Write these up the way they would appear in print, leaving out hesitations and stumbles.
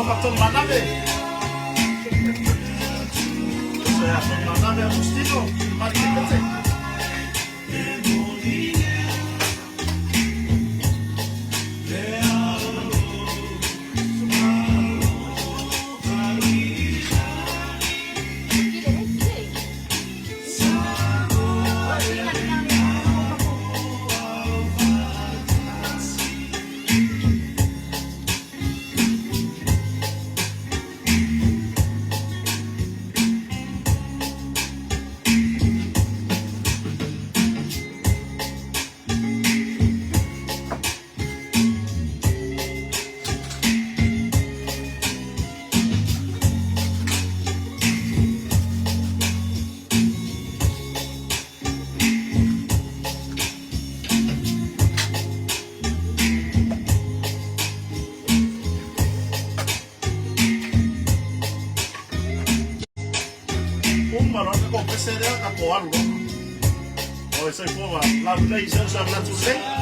ma Tony Manave. Uso ia Tony Manave Agostino, Mali Kepete. Uma loa ka pese lea ka ko alu loa. O e soifua ma lau lelei i se uso manatu lelei.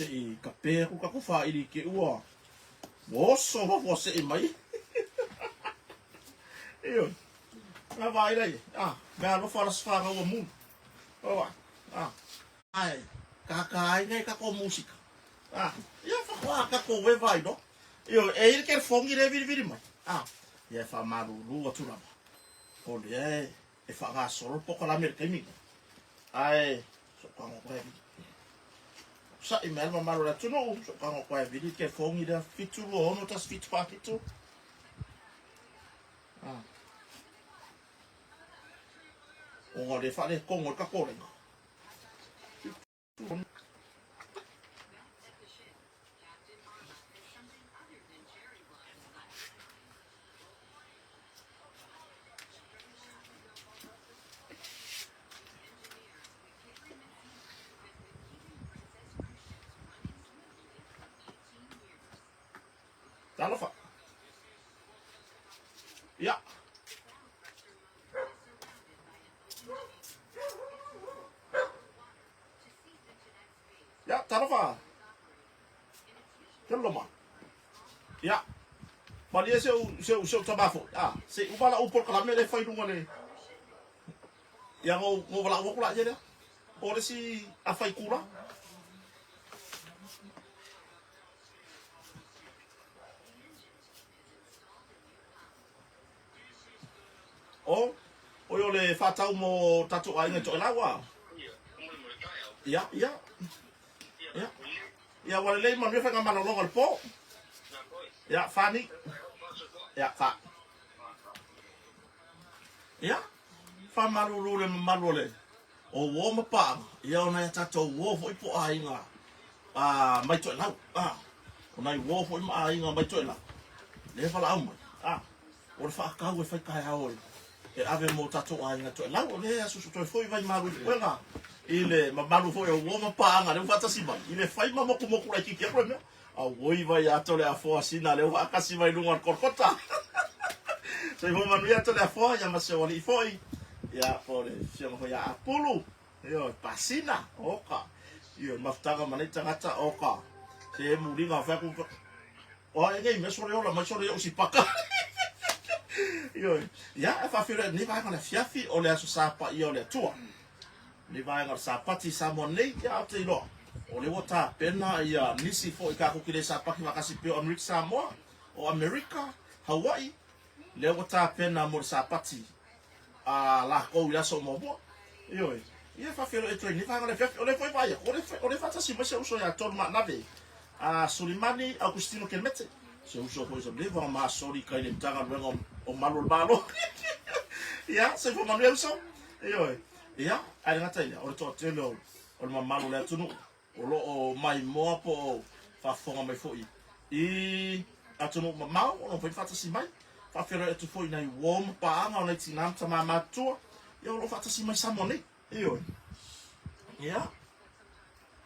Te i ka pē aku ka ko whāiri ke ua. Oso fafo seʻi mai. Ioe. Ngā wā i Ah, mea alofa ala sfanga ua mu. Oa. Ah. Ai, ka ka ai nei ka ko musika. Ah, ia whakoa ka ko we vai no. Ioe, e i ke fongi re viri viri mai. Ah, ia e whamalulu atu lava. O lea e e faagasolo polokalame i le taimi lenei. Ae sokaga koe vili. Saʻi mai le mamalu o le atunuu, sokaga koe vili ke fogi lea 7 2 6 1 7 4 7. Ah. Ona o le faaletonu o le tatou Talofa. Ia. Ia, talofa. Teloma. Ia. Malie se u se u se u tama foi. Ah, se u vala u polokalame le fai luga le. Ia ngo ngo vala u kula ia. O le si a fai kula. O, oi o le whātau mō tātou aiga i Tokelau a? Ia, ia. Ia. Ia, ua lelei manuia whai ngā malologa o le pō. Ia, whāni. Ia, whā. Ia, whamalulu le mamalu o le o uō ma pāʻanga. Ia, o nai a tātou uō foi po aiga a mai Tokelau. A, o nai uō foi ma aiga mai Tokelau. Le walaau mai. A, O le faakau e fai taeao e ave mo tatou aiga Toelau, o lea e asusu toe foi vai malu i puega i le mamalu foi o uo ma paaga lea ua faatasi mai i le fai ma mokumoku laitiiti atu le mea. Auoi vai ato le afoa sina lea ua faakasi mai luga o le Kolokota. Soifua manuia ato le afoa ia ma si ou alii foi ia po o le afioga foi ia Apulu, ioe, Pasina, oka, ioe, mafutaga ma nei tagata, oka, se muliga fai atu. O ai nei mea sole ola mai sole ia'u sipaka. Ioe. Ia, e faafeiloai nei vaega o le afiafi o le Aso Sa Paia o le Atua. Nei vaega o le Sapati i Samoa nei, ia ou te iloa. O lea ua tapena ia nisi foi tatou te le sapati faatasi pei o Amerika Samoa, o Amerika, Hawaii, lea ua tapena mo le Sapati a lakou i le aso muamua. Ioe. Ia, faafeiloai atu ai i lenei vaega o le afiafi. O lea foi e vaai atu, o lea e faatasi mai si ou uso ia Tolumaanave, a Sulimani Augustino Kelemete, si ou uso foi sa leva ona masoli i kai le Matagaluega o Malu o le Malo. Ia, soifua manuia uso. Ioe. Ia, ae le gata i lea, o le toatele o le mamalu o le atunuu o lo o maimoa po o faafofoga mai foi i atunuu mamao o lo o mafai ona faatasi mai. Faafeiloai atu foi i nai uo ma paaga o nai tinā ma tamā matutua, ia o lo o faatasi mai Samoa nei. Ioe. Ia.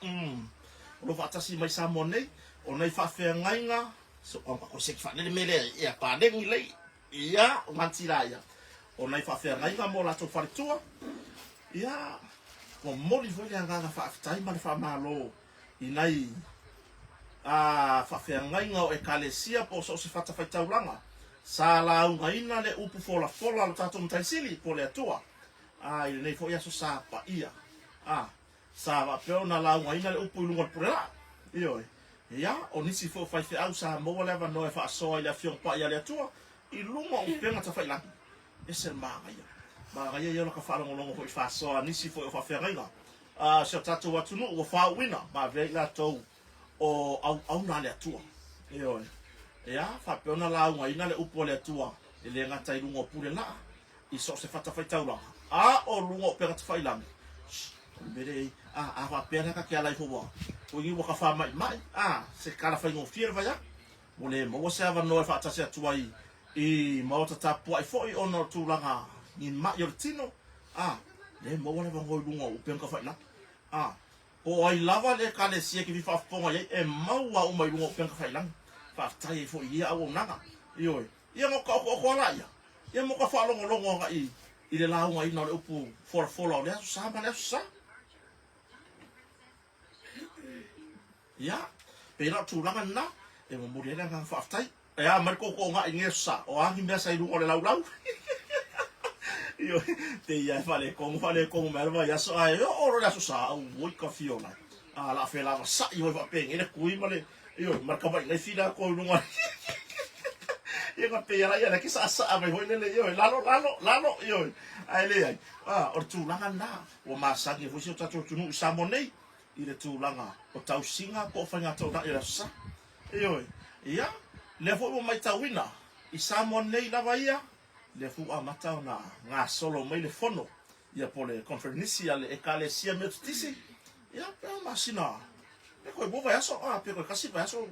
O lo o faatasi mai Samoa nei, o nai faafeagaiga, so, o se ki whanele mele, ia pālengi lei, ia, o ngāti rā ia. O nai faafeagaiga mo latou faletua, ia, ua momoli foi le agaga faafetai ma le faamalo i nai a faafeagaiga o Ekalesia po o so o se fatafaitaulaga sa laugaina le upu folafola a lo tatou Matai Sili po o le Atua a i lenei foi aso sa paia a sa faapea ona laugaina le upu i luga o le pule laa. Ioe. Ia, o nisi foi o faifeau sa maua le avanoa e faasoa i le Afioga Paia a le Atua i luga o upega tafailagi. Ese le manaia. Manaia ia o laka faalogologo foi i faasoa a nisi foi o faafeagaiga a si o tatou atunuu ua faauuina ma avea i latou o auauna a le Atua. Ioe. Ia, faapea ona laugaina le upu a le Atua e le gata i luga o pule laa, i so o se fatafaitaulaga, a o luga o upega tafailagi. Shh, o le mea lea e i ai. A, a faapea la ta te ala ifo ua, ua ua ka faamaimai, a, se tala faigofie le vai atu. Ua le maua se avanoa e faatasi atu ai i maota tapuai foi ona o tulaga ni maʻi o le tino, a, le maua le avanoa i luga o upega tafailagi. A, po o ai lava le Ekalesia e te fia faafofoga i ai, e maua uma i luga o upega tafailagi. Faafetai ai foi i ia auaunaga. Ioe. Ia ma ka okooko ala ia. Ia mo ka faalogologo agai i le laugaina o le upu folafola o le Aso Sa ma le Aso Sa. Ia, pei la o tulaga lena, e momoli ai le agaga faafetai. E a mai le tootooga'i i lenei aso sa, o a ni mea sa i luga o le laulau. Ioe, pei lava e faaletonu, faaletonu mai lava le vaiaso, ae oo loa le aso sa, auoi ka fiola. A o le a felavasa'i foi faapenei le tui ma le, ioe, ma le tamaitai fila atoa i luga. Ia na pei lava ia lea ke saasaa mai foi lele, ioe, lalo, lalo, lalo, ioe. Ae leai, a, o le tulaga lena, ua masani ai foi si o tatou atunuu i Samoa nei, i le tulaga o tausiga po o faiga taulai o le Aso Sa. Ioe. Ia, lea foi ua maitauina i Samoa nei lava ia, lea foi ua amata ona gasolo mai le fono, ia po o le conferenisi a le Ekalesia Metotisi, ia pe a masina, pe toe lua vaiaso, a pe toe tasi vaiaso,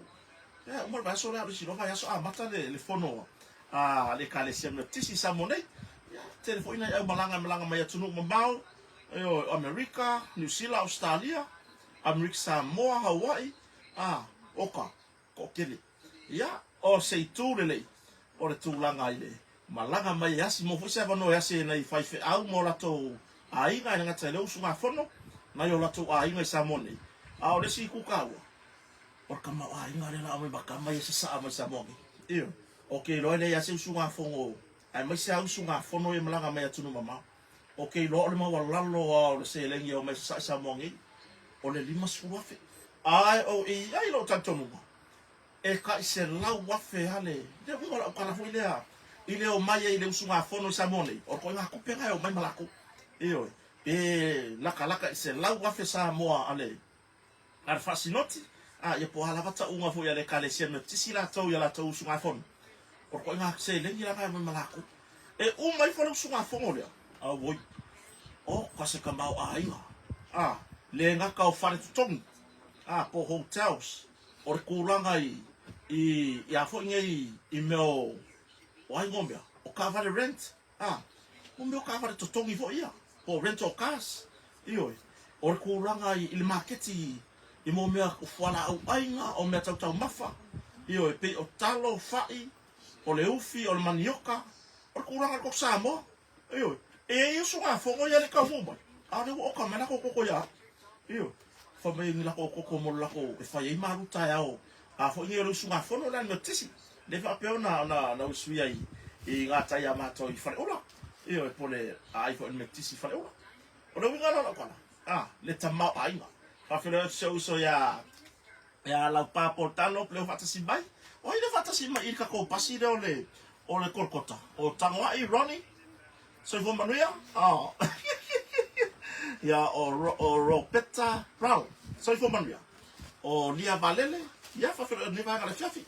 ia uma le vaiaso lea, o le isi loa vaiaso amata le, le fono a le Ekalesia Metotisi i Samoa nei. Ia, tele foi nai aumalaga e malaga mai atunuu mamao, Ioe, o Amerika, Niu Sila, Ausetalia, Amerika Samoa, Hawaii, a, oka, toatele. Ia, o se itu lelei o le tulaga i le malaga mai e asi, maua foi se avanoa e asi ai nai faifeau ma o latou aiga, e le gata i lea usugafono, nai o latou aiga i Samoa nei. A o le isi itu taua, o le tamaoaiga lea o le a aumai ma tama ia sasaa mai Samoa nei. Ioe, ou te iloa e leai lava se usugafono, aemaise lava usugafono ia e malaga mai atunuu mamao. Ou te iloa o le maualalo lava o le seleni e omai sasae Samoa nei, o le 50,000. Ae o e i ai lou talitonuga, e tai 100,000 lava le, le uiga o lau tala foi lea i le omai ai i le usugafono i Samoa nei, o le ituaiga tupe lena e omai ma latou. Ioe, pe latalata i 100,000 Samoa a le A le faasinoti, a ia po o a lava tauga foi a le Ekalesia Metotisi latou i a latou usugafono, o le ituaiga seleni la na e aumai ma latou. E uma ifo le usugafono lea, auoi, oka se tamaoaiga, a, le gata o fale totogi, a, po o hotels, o le tulaga i, i, i a foi nei i mea o, o ai no mea, o taavale rent, A, o mea o taavale totogi foi ia, po o rental cars, ioe, o le tulaga i le maketi i mea mea o fualaau aiga, o mea tau taumafa, ioe, pei o talo, fai, o le ufi, o le manioka, o le tulaga i le koko Samoa, ioe. E i ai usugafono ia e le i taunuu mai, a o lea ua oka mai latou koko ia au, ioe. Fai mai ni latou koko mo le latou e fai ai malu taeao A foi nei o le usugafono lea a le Metotisi, lea faapea ona ona ona usuia i i gatai a matou i Faleula. Ioe, po o le aai foi o le Metotisi i Faleula. O le uiga la o lau tala, a, le tamaoaiga. Faafeiloai atu si ou uso ia ia Laupa Paul Talo lea ua faatasi mai. O ai lea faatasi mai i le tatou pasi lea o le o le Kolokota? O Tagoai Ronnie? Soifua manuia? Oh. Ia, o, o Ropeta Brown. Soifua manuia. O Lia Valele, ia, faafeiloai atu i lenei vaega o le afiafi.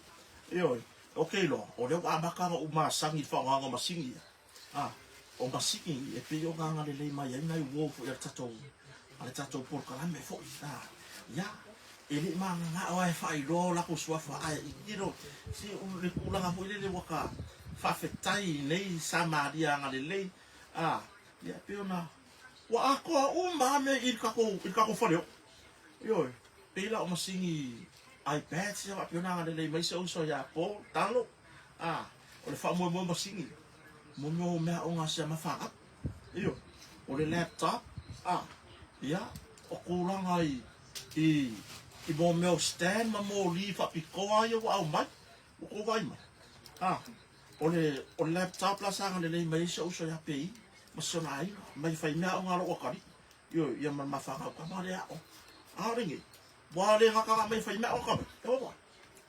Ioe, ou te iloa, o lea ua amata ona ou masani i le faaaogaina o masini ia. A, o masini e pei ona agalelei mai ai nai uo foi a le tatou, a le tatou polokalame foi. A, ia, e le i mananao lava e faailoa o latou suafa, ae, you know, se o le tulaga foi lele ua ta faafetai i nei Samaria agalelei, a, ia, e pei ona, ua atoa uma lava mea i le tatou, i le tatou faleoo. Ioe, pei la o masini iPads ia faapea ona agalelei mai si ou uso ia Paul Talo, a, o le faamoemoe masini mo mea o meaaoga a si ama fanau. Ioe, o le laptop, a, ia, o tulaga i, i, i mo mea o stand ma moli faapitoa ia ua aumai, ua tou vaai mai. A, o le, o le laptop la sa agalelei mai ai si ou uso ia Pei ma si ona aiga, mai fai meaaoga a lou atalii. Ioe, ia ma le mafanau tama lea aoga. A o lenei, ua le gata na mai fai mea aoga mai. E wawa,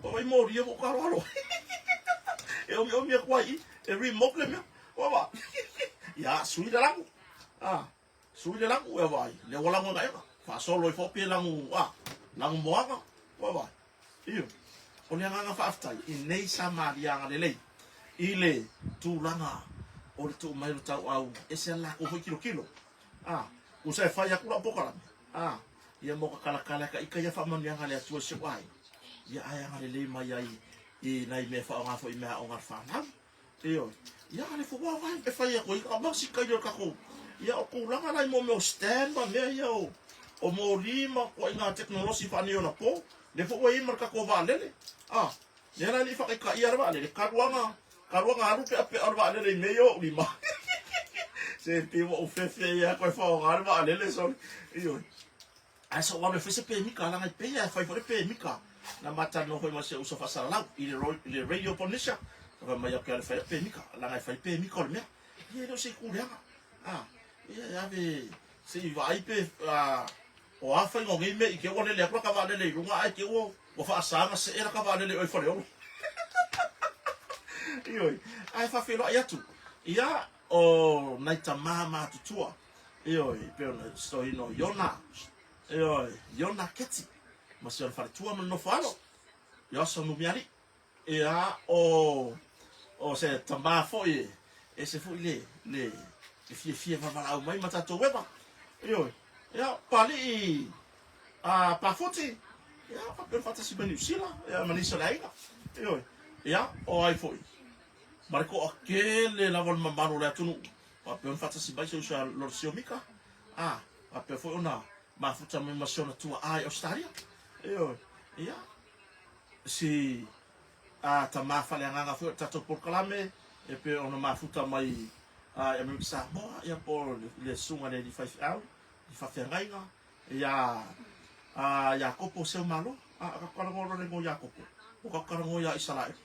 wawa i mōria mo ka alo. E omi omi aku ai i, e remote le mea. Wawa, ia, sui le lagu. Ah, sui le lagu e vai, le ua lagu ega ega. Faasolo i fo pe lagu, ah, lagu moana. Wawa, io. O le agaga faafetai i nei Samaria agalelei i le tulaga o le tuu mai o le tauau e se latou foi kilokilo. A, usa e fai aku lau polokalame, a, ia mo ka kalakala e ka ika ia faamanuiaga a le Atua i si ou aiga, ia ae agalelei mai ai i nai mea e faaaoga foi i meaaoga a le fanau. Ioe. Ia a le fua vai e fai aku ai ka masi kai o takou. Ia o tulaga la i mo mea o stand ma mea ia o o moli ma ituaiga tekonolosi faaneionapo, lea foi ua i ai ma le tatou vaalele. A, lea la e le i faataitaia le vaalele, talu lava talu ona alu peapea o le vaalele i mea ia o ou lima. Se pei ua ou fefe ai lava toe faaaoga le vaalele sole. Ioe. Ae sa ou alu e fai se pemita, leaga e pei lava e fai foi le pemita. Na ma talanoa foi ma si ou uso faasalalau i le, i le Radio Polynesia. Na fai mai au ke alu e fai lau pemita, leaga e fai pemita o le mea. Ia e le o se itu leaga. A, ia e ave se i vaai pe a, o a faiga o nei mea i te ua lele atu lata vaalele i luga ae te ua ua faasa ona see lata vaalele i o i Faleolo. Ioe, ae faafeiloai atu. Ia, o nai tamā matutua, ioe, e pei ona stoina o Iona, ioe, Iona Keti, ma si ona faletua ma le nofo alo, Iosa Numiali'i. Ia, o, o se tamā foi e ese foi le, le, le fiafia e valavalaau mai ma tatou eva. Ioe, ia, Pali'i a Pafuti, ia, faapea ona faatasi mai Niu Sila, ia, ma nisi o le aiga. Ioe, ia, o ai foi, ma le toatele lava o le mamalu o le atunuu, faapea ona faatasi mai si uso ia Lolosio Mika, a, faapea foi ona mafuta mai ma si ona tuaa i Ausetalia. Ioe, ia, si a tamā faaleagaga foi o le tatou polokalame e pei ona mafuta mai i Amerika Samoa, ia po o le susuga i le alii faifeau i faafeagaiga ia a Iakopo Seumalo. A ka talanoa loa le igoa Iakopo, ua ka talanoa ia Isaraelu.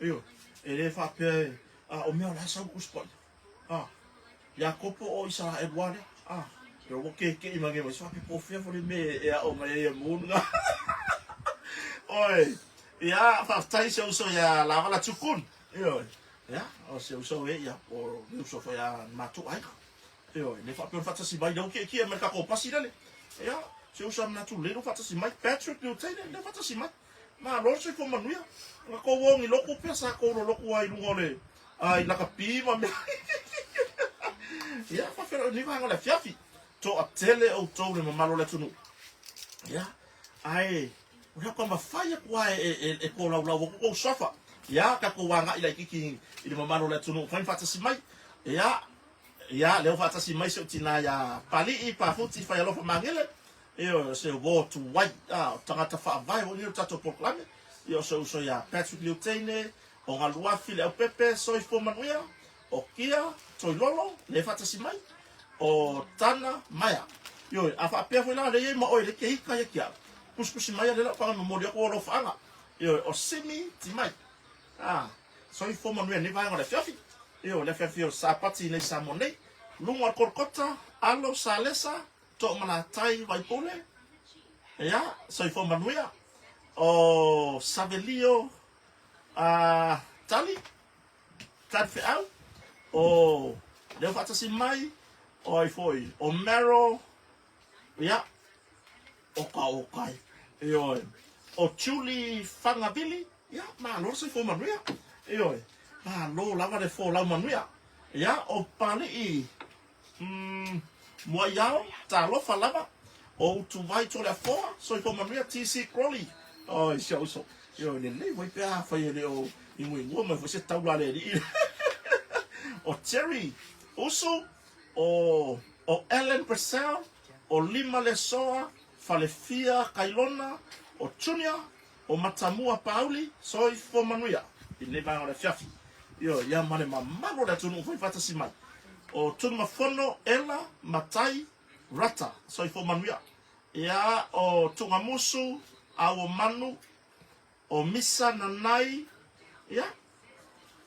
Ioe, e le faapea a o mea o le a sau le Tusi Paia. A Iakopo o Isaraelu lava lea. A e ua kekeʻi mai nei ma isi faapea po o fea foi le mea e aʻo mai ai e mu lena. Oi, ia, faafetai si ou uso ia Lavala Tukun. Ioe, ia, o si ou uso e ia, o le uso foi a matou aiga. Ioe, le faapea ona faatasi mai, lea ua kiekie mai le tatou pasi lele. Ia, si ou uso a manatu lelei lea ua faatasi mai. Patrick Niutaine, lea ua faatasi mai. Malo le soifua manuia. Na tou ogi lotu pea sa tou lolotu ai i luga o le a i lakapi ma mea. Ia, faafeiloai i lenei vaega o le afiafi. Toatele outou le mamalu o le atunuu. Ia, ae o le a mafai atu lava e, e, e tolaulau atu tou suafa. Ia, tatou agai laitiiti i le mamalu o le atunuu fai ma faatasi mai. Ia, ia, lea ua faatasi mai si ou tina ia Palii Pafuti Faialofa Magele. Ioe, o se uo tuai, a, o tagata faavae foi nei o le tatou polokalame. Ia, o se uso ia Patrick Liuteine, o Galuafi Leaupepe, Soifua Manuia, o Kia Toilolo, lea e faatasi mai, o Tana Maea. Ioe, a faapea foi la, lea e i ai ma oe le keika ia ki au, kusikusi mai a lea la o momoli atu o alofaaga. Ioe, o Simi Timai. A, soifua manuia i lenei vaega o le afiafi. Ioe, le afiafi o le Sapati nei Samoa nei. Luga o le Kolokota, Alo Salesa, Toomalatai Vaipule, ia, soifua manuia. O Savelio a Tali, Tali Feau, o lea ua faatasi mai, o ai foi, o Meryl. Ia, oka oka e. Ioe. O Julie Fagavili, ia, malo le soifua manuia. Ioe. Malo lava le folau manuia. Ia, o Papalii, mm, Muaiao, talofa lava. O Utuvai Toleafoa, soifua manuia, TC Crowley. Oi, si ou uso. Ioe, lelei foi pe afai e le o iguigua mai foi se taula a le alii. O Jerry Usu, o, o Ellen Purcell, o Lima Lesoa, Falefia Kailona, o Junior, o Matamua Pauli, soifua manuia i lenei vaega o le afiafi. Ioe, ia ma le mamalu o le atunuu fai faatasi mai. O Tunumafono, Ela, Matai, Rata, soifua manuia. Ia, o Tugamusu, Auomanu, o Misa Nanai, ia,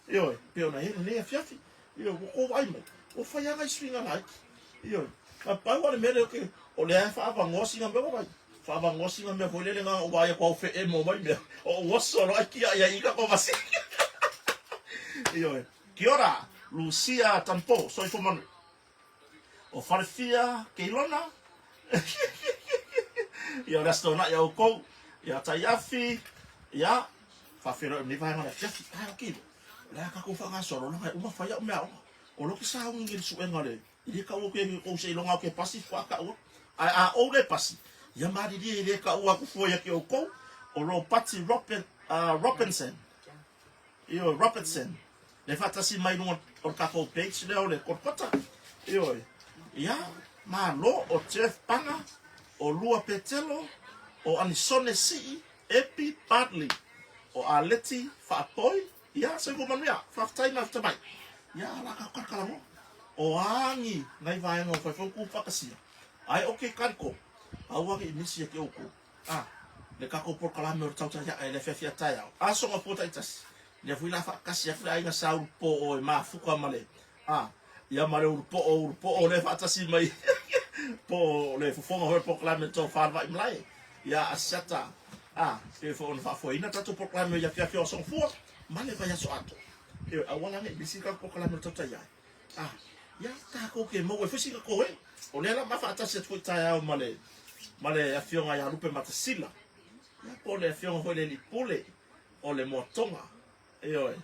Ioe, pei ona i ai lenei afiafi. Ioe, ua kou vaai mai, ua fai lava nai suiga laiti. Ioe, na pau lava le mea lea ou te, o lea e faaavanoa sina mea ua vaai, faaavanoa sina mea foi lele na ona ou vaai atu lava o feemo mai mea, o ou oso loa ae tiai ai i i tatou masini. Ioe, kia ora, Lucia Tampo, soifua manuia. O Falefia Keilona, ia o le Aso Toonai a outou, ia Taiafi, ia, faafeiloai o lenei vaega o le afiafi. Ai, o kilo, o le a tatou faagasolo, leaga e uma fai au meaaoga. O lo ke sauni i le suega o le, i le tau atu e tou seiloga o ke pasi faatoa tau atu. Ae a ou le pasi, ia malilie i le tau atu fua ia te outou, o Ropati Robinson, Ioe, Robertson, le faatasi mai luga o le tatou page lea o le Kolokota. Ioe, ia, malo o Jeff Panga, o Lua Petelo, o Anisone Sii, Epi Bartley, o Aleti Faapoi, ia, soifua manuia, faafetai mafta mai. Ia, o la tatou kalakalanoa. O a ni nai vaega o fai foi ona tuufaatasia, ae o ke kaliko, aua ne i misi ia te outou. A, le tatou polokalame o le tautai ae le afiafi a taeao. Aso gafua taitasi. Lea foi la faatasi atu le aiga sa Ulupoo e mafuta ma le, a, ia ma le Ulupoo, Ulupoo lea faatasi mai po o le fofoga foi o le polokalame o le Tofa le Vaimalae. Ia Asiata, a, pei foi ona faafoeina le tatou polokalame i afiafi o Aso Gafua ma le vaiaso atoa. Ioe, aua la ne i misi le tatou polokalame o le tautai ae. A, ia, tatou te maua ai foi sina toe. O lea la ma faatasi atu foi taeao ma le, ma le afioga ia Lupe Matasila. Ia, po o le afioga foi le alii pule o le Moatoga. Ioe.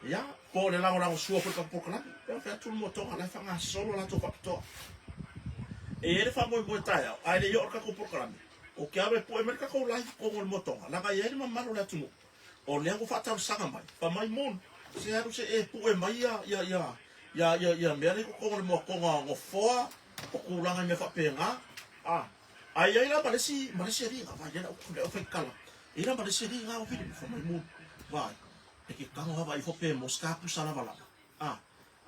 Ia, po o le lagolagosua foi i le tatou polokalame. Pe o fea atu le Moatoga, la e faagasolo latou faapitoa. E i ai le faamoemoe taeao, ae le i oo le tatou polokalame, ou te alu e pue mai le tatou live i totonu o le Moatoga, leaga e i ai le mamalu o le atunuu. O lea ua faatalosaga mai, fai mai Moon, se alu se e pue mai ia, ia, ia, ia, ia, ia mea lea i totonu o le moatoga nofoa, o tulaga i mea faapena. A, ae i ai la ma le isi, ma le isi alii, vaai lea lau, lea lau faitala, e i ai la ma le isi alii na o Filipe, fai mai Moon, vaai, e te tago lava ifo pe mo se tapusa lavalava. A,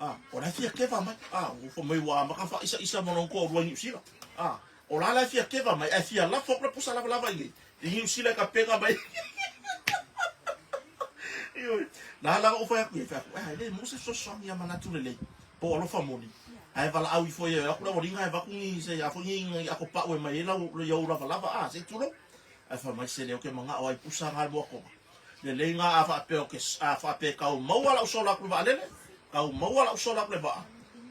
A, o la e fia keva mai. A, ua fai mai ua amata faaisaisa ma lona toalua i Niu Sila. A, o la la e fia keva mai, ae fia lafo atu le pusa lavalava i nei, i Niu Sila e tapena mai. Ioe. La la ou fai atu i ai, fai atu, a, e le maua se fesoasoani ia manatu lelei, po o alofa moni. Ae valaau ifo i ai, o atu le aualiga ae avatu ni, se a foi ni, ni ato pau e mai ai lau, i ou lavalava, a, se i tulou. Ae fai mai, se leo ke manao ai pusa nga le moatoga. Lelei na a faapea o ke, a faapea e kau maua lau sola aku le vaalele, kau maua lau sola aku le vaa,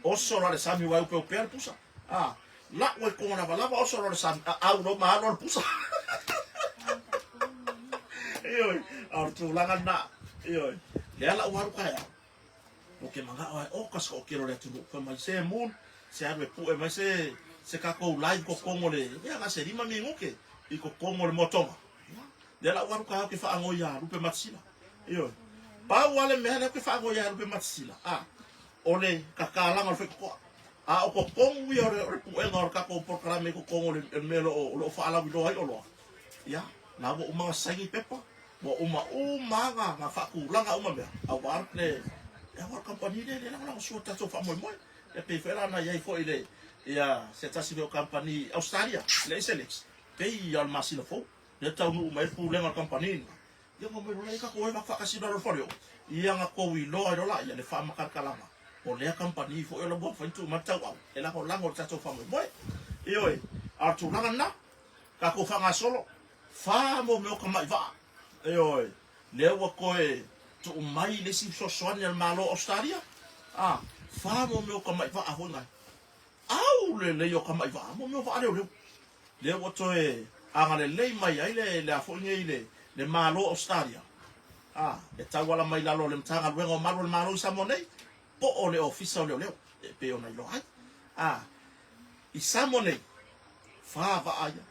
oso loa le sami ua e upeupea le pusa. A, lau ai koga lavalava oso loa le sami, a au loa ma alu le pusa. Ioe, a o le tulaga lena. Ioe, lea la ua alu taeao. O ke manao ae o ka sokokelo le atunuu fai mai se moon se alu e pue mai se se tatou live kokogo le ia na se 5 minute i kokogo le moatoga. Lea la ua alu taeao ke faanoi ia Lupe Matasila. Ioe. Pau lava le mea lea ou te faanoi ia Lupe Matasila, a, o le tatalaga o le faitotoa. A o totonu ia o le, o le puega o le tatou polokalame i totonu o le, o le mea o lo o, o lo o faalauiloa ai oloa, ia, la ua uma ona saini pepa, ua uma uma lava na, na faatulaga uma mea, aua le, aua le kamupani lea e le lagolagosua i le tatou faamoemoe. Ia pei foi la na i ai foi le, ia, se tasi foi o kamupani i Ausetalia, le Acelix, pei lava o le masina fou. Lea taunuu mai ai le pulega o le kamupani lena, ia ua mai loa lea tatou e faatasi i lalo o le faleoo, ia na tou iloa ai loa laia le faamakatakalaga o lea kamupani foi o la ua mafai ona tuu mai le tauau e lagolago i le tatou faamoemoe. Ioe, a o le tulaga lena, tatou faagasolo, fa mo mea o tamai vaa. Ioe, lea ua toe tuu mai le isi fesoasoani a le Malo o Ausetalia, a, fa mo mea o tamai vaa foi na. Au lelei o tamai vaa, mo mea o vaa leoleo. Lea ua toe agalelei mai ai le le a foi nei le le Malo o Ausetalia, a, e tauala mai lalo o le Matagaluega o Malu o le Malo i Samoa nei, po o le Ofisa o Leoleo, e pei ona iloa ai. A, i Samoa nei, fa vaa ia,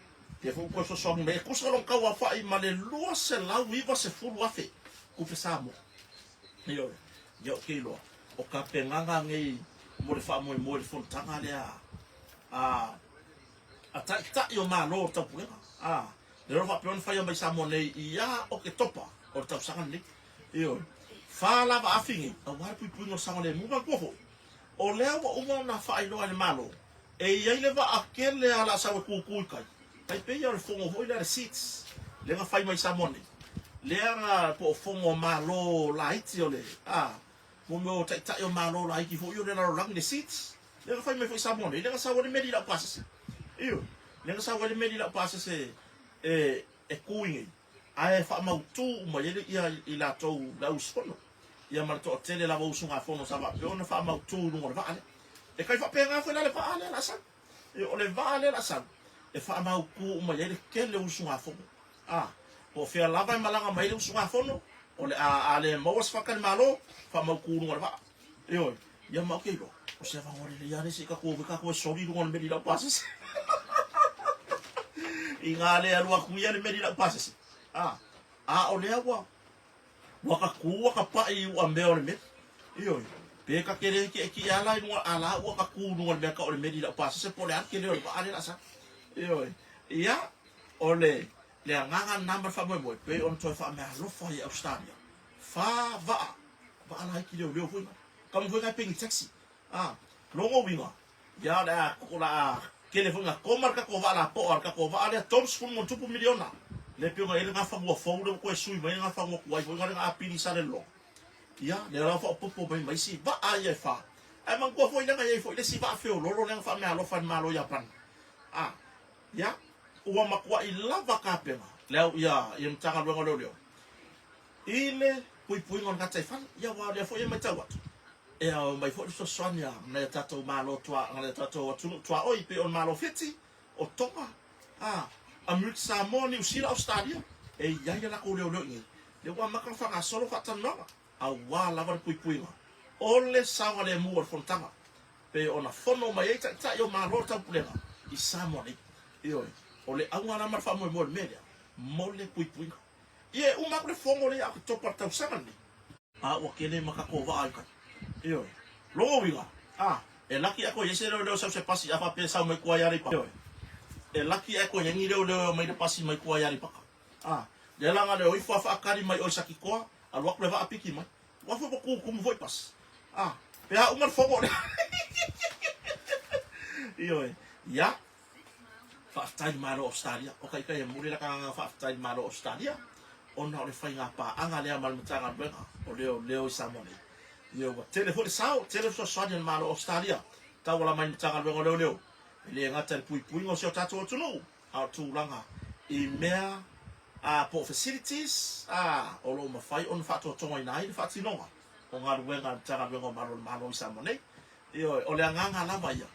lea foi ua toe fesoasoani mai, e tusa lona tauaofai ma le 290,000 tupe Samoa. Ioe, ia ou te iloa, o tapenaga nei mo le faamoemoe i le fonotaga lea a a Taitai o Malo o le Taupulega, a, lea o lo o faapea ona faia mai Samoa nei ia Oketopa o le tausaga lenei. Ioe, fa lava afi nei, aua le puipuiga o le saogalemu. Manatua foi, o lea ua uma ona faailoa e le Malo, e i ai le vaa tele lava o le a sau e tutu i tai, tai pei o le fono foi lea le SIDS, lea na fai mai Samoa nei, lea na, po o fono a Malo laiti o le, a, mo mea o Taitai o Malo laiti foi o le lalolagi, le SIDS, Lea na fai mai foi Samoa nei, lea na sau ai le meli laupasese. Ioe, lea na sau ai le meli laupasese e, e ku i nei, ae faamautu uma i ai ia i latou le au usufono. Ia ma le toatele lava o usugafono sa faapea ona faamautu i luga o le vaa lea. E tai faapena foi la le vaa lea o le a sau. Ioe, o le vaa lea o le a sau, e faamautu uma i ai le tele o usugafono. A, po o fea lava e malaga mai ai le usugafono, o le a, a le maua se faletalimalo, faamautu i luga o le vaa. Ioe, ia ma ou te iloa, o se avanoa lelei lava lea se i tatou o foi tatou e soli i luga o le meli laupasese. Inā le alu atu ia le meli laupasese, a, a o lea ua, ua ka kū ua ka paʻi i uamea o le meli. Ioe, pe ta te le kiʻekiʻe a la i luga, a la ua ka kū i luga o le mea tau o le meli laupasese po o le a le tele o le vaa lea o le a sau. Ioe, ia, o le, le agaga lena ma le faamoemoe, pei ona toe faameaalofa ai e Ausetalia. Fa vaa, vaa laiti leoleo foi na. Kama foi na e pei ni taxi. A, logo uiga, ia o le a, o le a tele foi na koma le tatou vaa lapoa, le tatou vaa lea 30 ma tupu miliona. Lea pei ona i ai le gafanua fou lea ua toe sui mai le gafanua tuai foi na lea na apili i Salelologa. Ia, lea la ua faaopoopo mai ma isi vaa ia e fa. Ae manatua foi lea na i ai foi le isi vaa feololo lea na faameaalofa e le Malo o Iapani. A, ia, ua matuai lava tapena le au, ia, ia Matagaluega o Leoleo I le puipuiga o le gataifale, ia aua o lea foi e matau atu, e ao mai foi le fesoasoani a nai o tatou Malo tua, nai o tatou atunuu tuaoi pei o le Malo Fiti, o Tonga, a, Amerika Samoa, Niu Sila, Ausetalia, e i ai a latou leoleo i inei. Lea ua amata ona faagasolo faatalanoaga, aua lava le puipuiga o le saogalemu o le fonotaga, pei ona fono mai ai Taitai o Malo o le Taupulega i Samoa nei. Ioe, o le auga la ma le faamoemoe o le mea lea, mo le puipuiga. Ia e uma atu le fono lea ia Oketopa le tausaga lenei. A ua kele ma tatou vaa i tai. Ioe. Lona uiga, a, e laki ae toe i ai se leoleo sau se pasi a faapea e sau mai tua i Aleipata. Ioe. E laki ae toe i ai ni leoleo e omai le pasi mai tua i Aleipata. A, lea la na leo ifo a faatali mai oi Satitoa, alu atu le vaa piki mai. Ua foi ua tutumu foi pasi. A, pe a uma le fono lea. Ioe. Ia, Faafetai i le Malo o Ausetalia. O Taitai e momoli laka agaga faafetai i le Malo o Ausetalia ona o le faiga paaga lea ma le Matagaluega o Leoleo i Samoa nei. Ia ua tele foi le sao, tele fesoasoani a le Malo o Ausetalia tauala mai i le Matagaluega o Leoleo, e le gata i le puipuiga o si o tatou atunuu, a o tulaga i mea a po o facilities a o lo o mafai ona faatoatogaina ai le faatinoga o galuega a le Matagaluega o Malu o le Malo i Samoa nei. Ioe, o le agaga lava ia.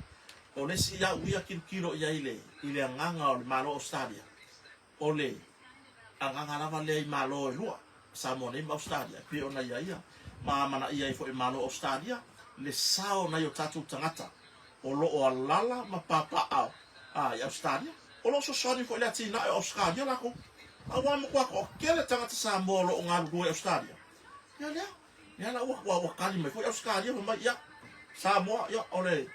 O le isi au ia kilokilo i ai i le, i le agaga o le Malo o Ausetalia, o le agaga lava lea i Malo e lua, Samoa nei ma Ausetalia, e pei ona ia ia, ma amanaia ai foi e Malo o Ausetalia le sao o nai o tatou tagata o lo o alala ma papaaao a i Ausetalia. O lo o fesoasoani foi i le atinae o Ausetalia latou. Aua e matua toatele tagata Samoa o lo o galulue i Ausetalia. Ia lea. Ia la ua ua tali mai foi Ausetalia fai mai, ia, Samoa, ia, o le,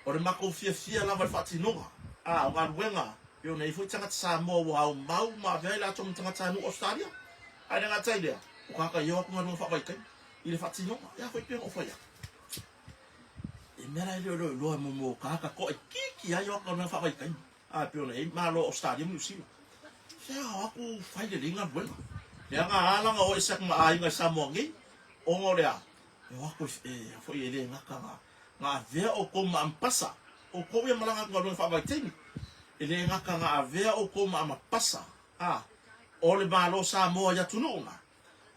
o le matou fiafia lava i le faatinoga, a, o galuega, pei ona i ai foi tagata Samoa ua aumau ma avea ai latou ma tagatanuu Ausetalia. Ae le gata i lea, o tagata i o atu galuega faavaitaimi i le faatinoga. Ia foi pei ona ou fai atu, i mea la e le o iloa e mo tagata toaitiiti ai o atu galuega faavaitaimi. A e pei ona i ai Malo o Ausetalia ma Niu Sila. Se ao atu fai lelei galuega. Leaga ala na o ese atu ma aiga i Samoa nei, ona o le a? E o atu e, foi e le gata na, na avea outou ma amapasa. Outou ia malaga atu galuega faavaitaimi. E le gata na avea outou ma amapasa, a, o le Malo o Samoa i atunuu na.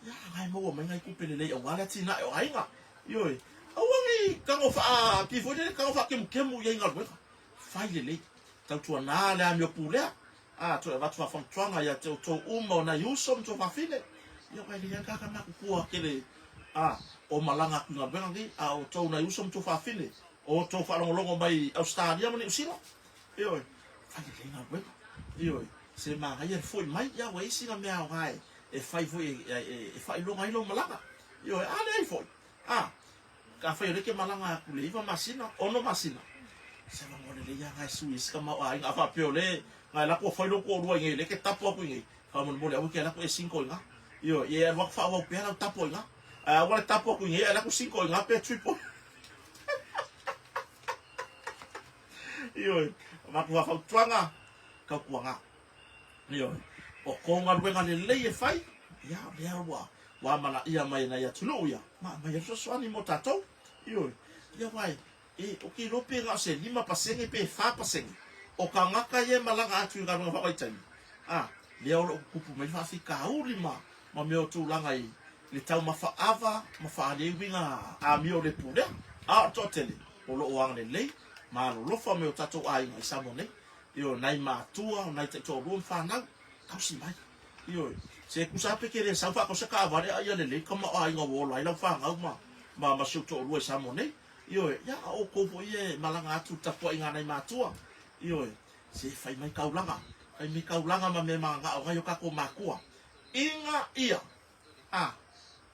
Ia, na e maua mai nai tupe lelei aua le atinae o aiga. Ioe, aua nei tago faa, pei foi lele tago faakemukemu i ai galuega. Fai lelei. Tautuanā le amio pulea, a, toe avatu faafautuaga ia te outou uma o nai uso ma tuafafine, ia aua e leai lava ni tagata matutua tele, a, o malaga atu i galuega nei, a o outou nai uso ma tuafafine, o outou faalogologo mai i Ausetalia ma Niu Sila, ioe, fai lelei galuega, ioe, se manaia le foi mai, ia ua i ai sina mea aoga e fai foi e faailoga ai lou malaga, ioe, a leai foi, a, Afai o lea e te malaga atu i le 9 masina, 6 masina, se avanoa lelei lava na e sui ai si tamaoaiga. A faapea o lea na e alu atu ua fai lou toalua i inei, o lea e te tapo atu i inei, faamolemole aua e te alu atu e single i ina. Ioe, ia e alu atu faaauau pea lau tapo i ina. Ae aua le tapo atu i inei ae alu atu single i ina pe triple. Ioe, avatu faafautuaga, tautuaga. Ioe, o kou galuega lelei e fai, ia, o lea ua, ua amanaia mai e nai atunuu ia, ma aumai ai fesoasoani mo tatou. Ioe, ia aua e, e, ou te iloa pe na o se 5% pe 4% o tagata ia e malaga atu i galuega faavaitaimi, a, lea o lo o tutupu mai le faafitauli ma, ma mea o tulaga i le taumafa ava ma faaalia ai uiga amio le pulea. A o le toatele, o lo o agalelei ma alolofa mai o tatou aiga i Samoa nei. Ioe, nai matua, o nai taitoalua ma fanau, tausi mai. Ioe, se tusa lava pe te le sau faatasi taavale a ia lelei tamaoaiga ua ola ai lau fanau ma, ma, ma si ou toalua i Samoa nei. Ioe, ia a o outou foi ia e malaga atu i le tapuaiga a nai matua. Ioe, se fai mai taulaga, fai mai taulaga ma mea e mananao ai o tatou matua. Ina ia, a,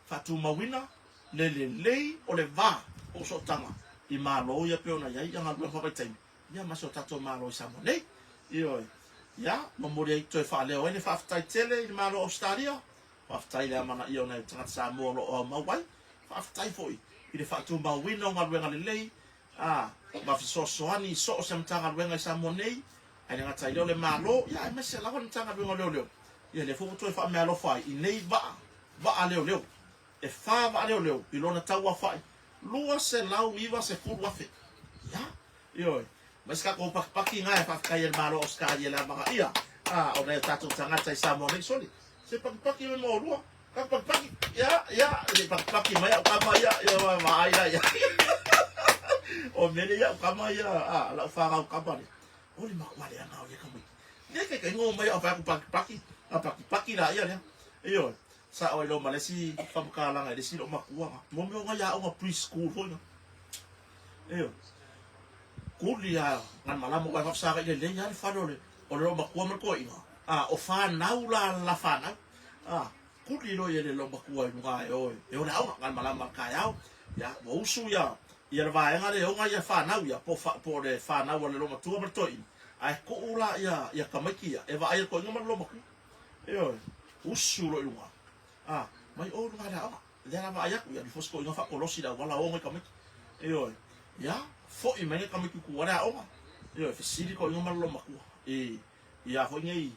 faatumauina le lelei o le va o sootaga i Malo ia pei ona i ai galuega faavaitaimi. Ia ma si o tatou Malo i Samoa nei. Ioe. Ia, momoli ai toe faaleo ai le faafetai tele i le Malo o Ausetalia, faafetai i le amanaia o nai tagata Samoa o lo o aumau ai, faafetai foi i le faatumauina o galuega lelei, a, ma fesoasoani i so o se Matagaluega i Samoa nei, ae le gata ai lea o le Malo, ia aemaise lava le Matagaluega o Leoleo. Ia lea foi ua toe faameaalofa ai i nei vaa, vaa leoleo. E fa vaa leoleo i lona tauaofai 290,000. Ia, ioe. Ma isi tatou pakipaki na e faafetai ai le Malo o Ausetalia i le amanaia a o nai o tatou tagata i Samoa nei. Soli, se pakipaki mai ma oulua. Tatou pakipaki. Ia, ia, se i pakipaki mai au kama ia, ia ma vaai la ia. O mele ia au kama ia, a, lau fanau kama lea. O le matua leaga o ia tamaiti. Lea taitaiga o mai au fai atu pakipaki, a pakipaki la ia lea. Ioe. Sao ai loa ma le isi faamatalaga i le isi loomatua na. Mo mea o nai aoga pre-school foi na. Ioe. Kuli a ngan malama uae faafesagai lelei lava le fale o le o le loomatua ma le toeaina. A o fanau la la fanau. A kuli loa ia le loomatua i luga e o e o le aoga ngan malama i le taeao. Ia ua usu ia ia le vaega lea e ona ia fanau ia po o po o le fanau a le loomatua ma le toeaina. Ae tuu la ia ia tamaiti ia e vaai e le toeaina ma le loomatua. Ioe, usu loa i luga. A, mai o i luga le aoga. Lea la vaai atu, ia alu ifo si toeaina faakolosi i le auala o nai tamaiti. Ioe, ia, foi mai nai tamaiti i tua le aoga. Ioe, fesili toeaina ma le loomatua i, i a foi nei,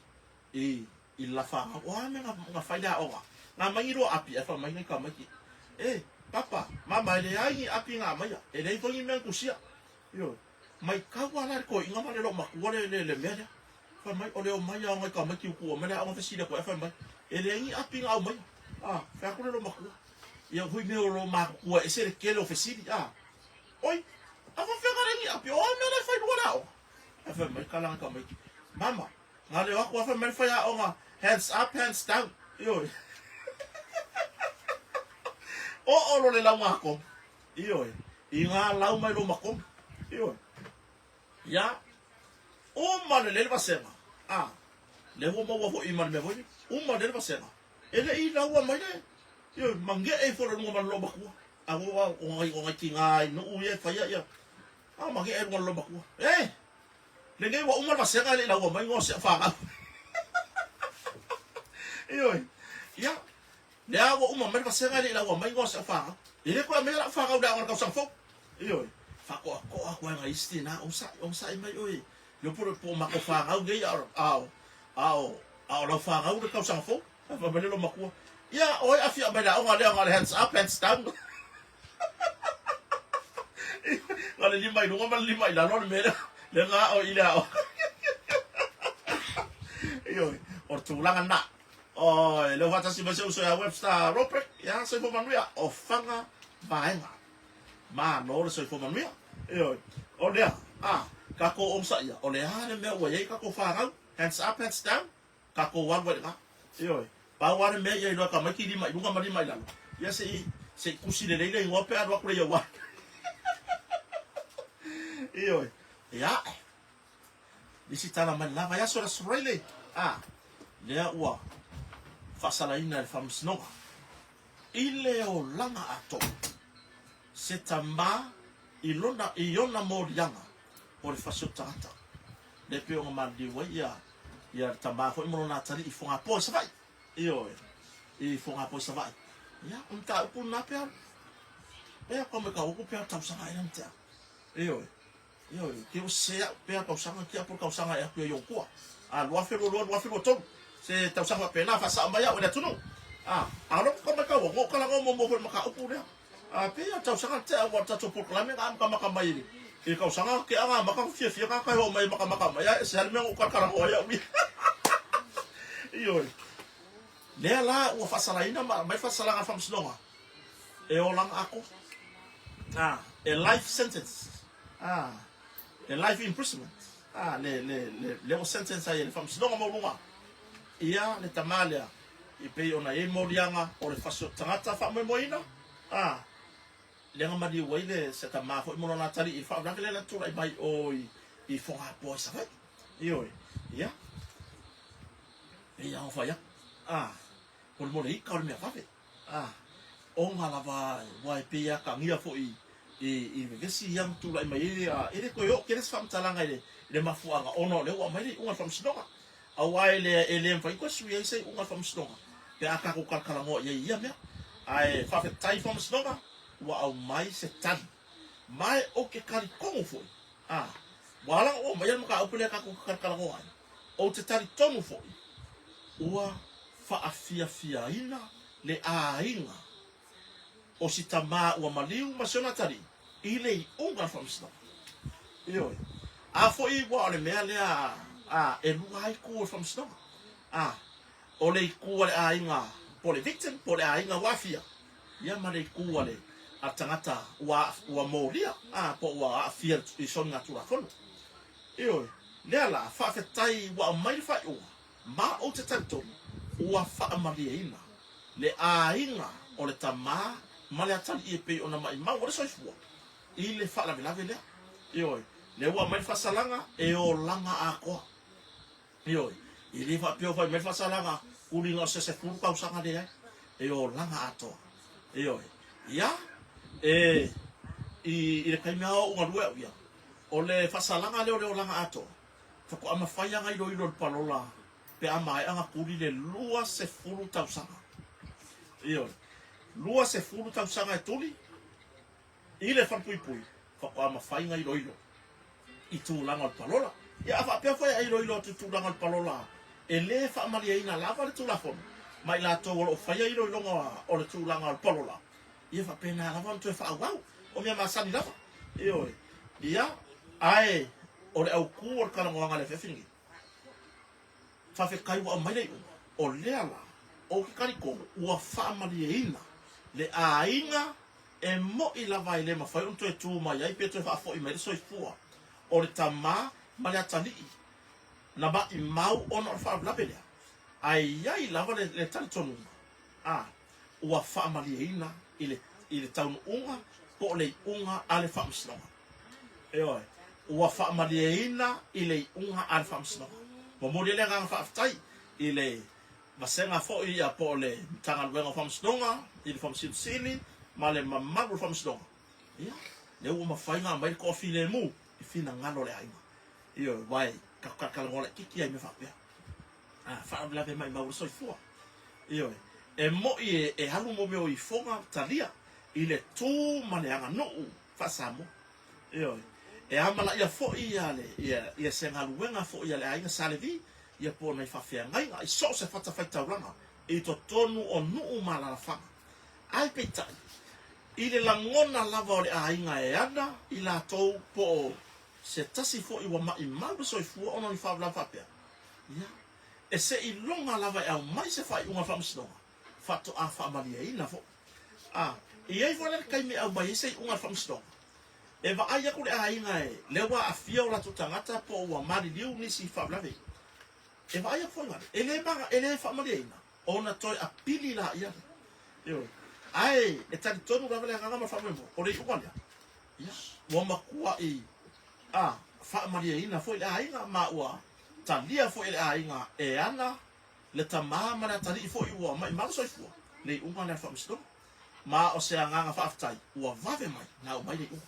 i, i le la fanau. O a mea na, na fai le aoga? Na aumai ni lua api ae fai mai nai tamaiti, E, papa, mama, e leai ni api na aumaia. E leai foi ni mea na tusia. Ioe, matau lava la le toeaina ma le loomatua le, le, le mea lea. Fai mai, o le omai lava o nai tamaiti ua tuu mai le aoga fesili atu ai, fai mai, e leai ni api na aumaia. A, fai atu le loomatua, ia hui mea o lo matutua e ese le tele o fesili, a. Oi, a faapefea na leai ni api, o a mea la e fai lua le aoga? Ae fai mai kala nai tamaiti, mama, na leo atu lava fai mai le faiaoga, hands up, hands down. Ioe. Oo loa le lauga atonu. Ioe. I ngā lau mai lo makomi. Ioe. Ia, uma lelei le vasega. A, lea ua maua foi ma le mea foi lea. Uma lelei le vasega. E le i laua mai le, ioe, mage'e ifo le luga ma le loomatua. A ua, o nai, o nai tiga i nuu ia e faia ia. A, mage'e luga le loomatua. E! Lenei ua uma le vasega e le i laua mai igoa o si au fanau. Ioe. Ia, lea ua uma mai le vasega e le i laua mai igoa o si au fanau. E le toe aumaia lau fanau i le aoga i le tausaga fou. Ioe. Faatoatoa atu ai nai isi tina, onosai, onosai mai oe. Leo po o matou fanau nei a o, a o, a o, a o lau fanau le tausaga fou. Ae fai mai le loomatua, ia, o ai a fia aumai i le aoga lea na o le hands up, hands down. Na o le lima i luga ma le lima i lalo le mea lea, lea na ao i le aoga. Ioe, o le tulaga lena. Oi, lea ua faatasi mai si ou uso ia Webster Robrick, ia, soifua manuia, o Faga Vaega. Malo le soifua manuia. Ioe, o lea, a, Tatou onosaia, o le a le mea ua i ai tatou fanau, hands up, hands down, tatou alu ai i lena. Ioe. Pau lava le mea ia iloa e tamaiti lima i luga ma lima i lalo, ia se i, se i tusi lelei le igoa pe a alu atu le Year One. Ioe. Ia, isi tala mai le la vaiaso le Aso Faraile, a, lea ua faasalaina e le Faamasinoga i le olaga atoa se tama i lona, i ona moliaga o le fasi o le tagata. Lea e pei ona maliliu ai ia, ia le tama foi ma lona atalii i Fogapoa i Savaii. Ioe, i Fogapoa i Savaii. Ia, o le mataupu lena pe alu. Pea kau me kau uku pea tausaga ea na tea. Ioe. Ioe, ke ua sese au pea tausaga kia po tausaga e atu ia i ou tua. A 2022, 2023, se tausaga faapena faasao mai au e le atunuu. A, a o lou kau mai kau au, kala ngo mo mo foi mataupu lea. A pei o tausaga tea ua tatou polokalame na amatamata mai i le tausaga tea na amata ona fiafia tagata e oo mai e matamata mai ae ese lava le mea na ou talatalanoa ai au ia. Ioe. Lea la ua faasalaina ma aumai faasalaga a le Faamasinoga e olaga atoa. A, e life sentence. A, e life imprisonment. A, le, le, le, lea ua sentence ai e le Faamasinoga Maualuga ia le tama lea E pei ona i ai moliaga o le fasi o tagata faamoemoeina, a, lea na maliu ai le se tama foi mo lona atalii i le faalavelave lea na tulai mai o i Fogapoa i Savaii. Ioe, ia, pei lava ona fai atu, a, molemole ika o le mea vave, a, ona lava aua e pei e atagia foi i vevesi ia na tulai mai ai, a, e le toe oo tele se faamatalaga i le mafuaaga ona o lea ua aumai le iuga a le Faamasinoga. Aua e le, e le mafai toe sui ai se iuga a le Faamasinoga pe a tatou talatalanoa i ai i ia mea. Ae faafetai i Faamasinoga ua aumai se tali. Ma e ou te talitonu foi, a, ua ala ona ou aumaia le mataupu lea tatou te talatalanoa ai, ou te talitonu foi ua faafiafiaina le aiga o si tama ua maliu ma si ona atalii i le iuga a le Faamasinoga. Ioe. A foi ua o le mea lea a, e lua lava itu o le Faamasinoga. A, o le itu a le aiga po o le victim po o le aiga ua aafia, ia ma le itu a le a le tagata ua ua molia, a, po ua aafia i soligatulafono. Ioe. Lea la, faafetai ua aumai le faaiuga Ma ou te talitonu ua faamalieina le aiga o le tama ma le atalii e pei ona maimau ai le soifua i le faalavelave lea. Ioe, lea ua aumai le faasalaga e olaga atoa. Ioe, e le faapea ua fai mai le faasalaga tuli na o se 10 tausaga leai, e olaga atoa. Ioe, ia, e, i, i le taimi lava o ou galue au ia, o le faasalaga lea o le olaga atoa, Faatoa mafai lava ona iloilo e le palola pe a maea ona tuli le 20 tausaga. Ioe. 20 tausaga e tuli i le falepuipui faatoa mafai ona iloilo i tulaga o le palola. Ia a faapea foi a iloilo atu i tulaga o le palola e le faamalieina lava le Tulafono ma i latou o lo o faia iloiloga o le tulaga o le palola, ia faapena lava ona toe faaauau. O mea masani lava. Ioe. Ia, ae o le autu o le talanoaga i le afiafi lenei, faafetai ua aumai le iuga, o lea la, ou te talitonu ua faamalieina le aiga e mo'i lava e le mafai ona toe tu mai ai pe toe faafoi mai le soifua o le tama ma le atalii na maimau ona o le faalavelave lea. Ae i ai lava le talitonuga, a ua faamalieina i le, i le taunuuga po o le iuga a le Faamasinoga. Ioe, ua faamalieina i le iuga a le Faamasinoga. Momoli ai le agaga faafetai i le vasega foi ia po o le Matagaluega o Faamasinoga, i le Faamasino Sili ma le mamalu o le Faamasinoga. Ia, lea ua mafai ona aumai le toafilemu i finagalo o le aiga. Ioe, aua e tatou talatalanoa laitiiti lava i mea faapea. A, faalavelave maimau le soifua. Ioe. E mo'i e, e alu mo mea o ifoga talia i le tu ma le aganuu faa-Samoa. Ioe. E amalaia foi ia le, ia, ia se galuega foi a le aiga Sa Levi, ia po o nai faafeagaiga i so o se fatafaitaulaga i totonu o nuu ma alaalafaga. Ae peitai, i le lagona lava o le aiga e ana i latou po o se tasi foi ua maimau le soifua ona o ni faalavelave faapea, Ia, e seiloga lava e aumai se faaiuga a le Faamasinoga, faatoa faamalieina foi. A, e i ai foi la le taimi e aumai ai se iuga a le Faamasinoga. E vaai aku le aiga e lea ua aafia o latou tagata po o ua maliliu nisi faalavelave. E vaai aku foi lale, e le maga, e le faamalieina ona toe apili laia lea. Ioe. Ae e talitonu lava le agaga ma le faamoemoe, o le iuga lea, ia, ua matuai a faamalieina foi le aiga ma ua talia foi e le aiga e ana le tama ma le atalii foi ua maimau le soifua, le iuga lea a le Faamasinoga. Ma o se agaga faafetai ua vave mai na aumai le iuga.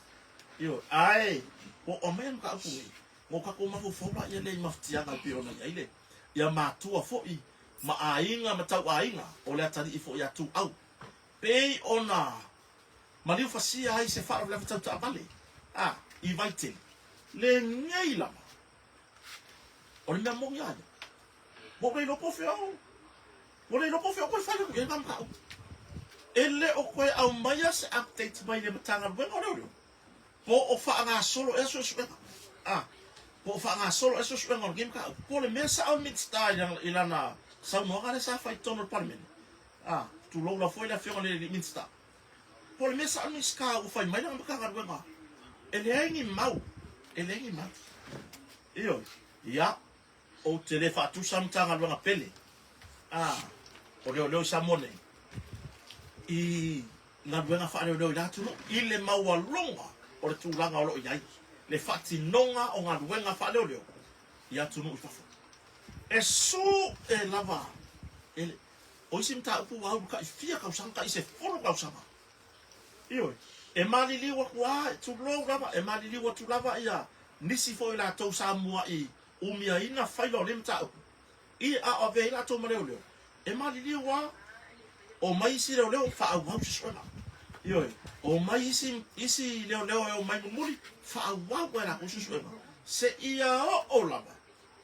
Ioe, ae ua oo mai le mataupu lenei, ua tatou mafaufau laia lea i mafatiaga e pei ona i ai le ia matua foi ma aiga ma tauaiga o le atalii foi ia Tuau, pei ona maliu fasia ai se faalavelave tau taavale a i Vaitele lenei lava. O le mea moni a ia, ua ou le iloa po o fea o, ua le iloa po o fea o toe fale atu i ai lena mataupu. E le o toe aumaia se update mai le Matagaluega o Leoleo po o faagasolo ea suesuega, a, po o faagasolo ea suesuega o lenei mataupu, po o le mea sao le Minisita i lana saunoaga lea sa fai i totonu o le Palemene, a, tulou lava foi le Afioga i le Minisita. Po o le mea sao le Minisita ua fai mai lana Matagaluega, e leai ni mau, e leai ni mau. Ioe, ia, ou te le faatusa Matagaluega pele, a, o leoleo i Samoa nei, i galuega faaleoleo i la atunuu, i le maualuga o le tulaga o lo o i ai le faatinoga o galuega faaleoleo i atunuu i fafo. E sue lava e le, o isi mataupu ua alu tai fia tausaga, tai 10 tausaga. Ioe, e maliliu atu lava, tulou lava, e maliliu atu lava ia nisi foi o latou sa mua'i umiaina faila o nei mataupu, i a o avea ai latou ma leoleo, e maliliu lava, omai isi leoleo faaauau suesuega. Ioe, omai isi, isi leoleo e omai mulimuli, faaauau e latou suesuega, seia oo lava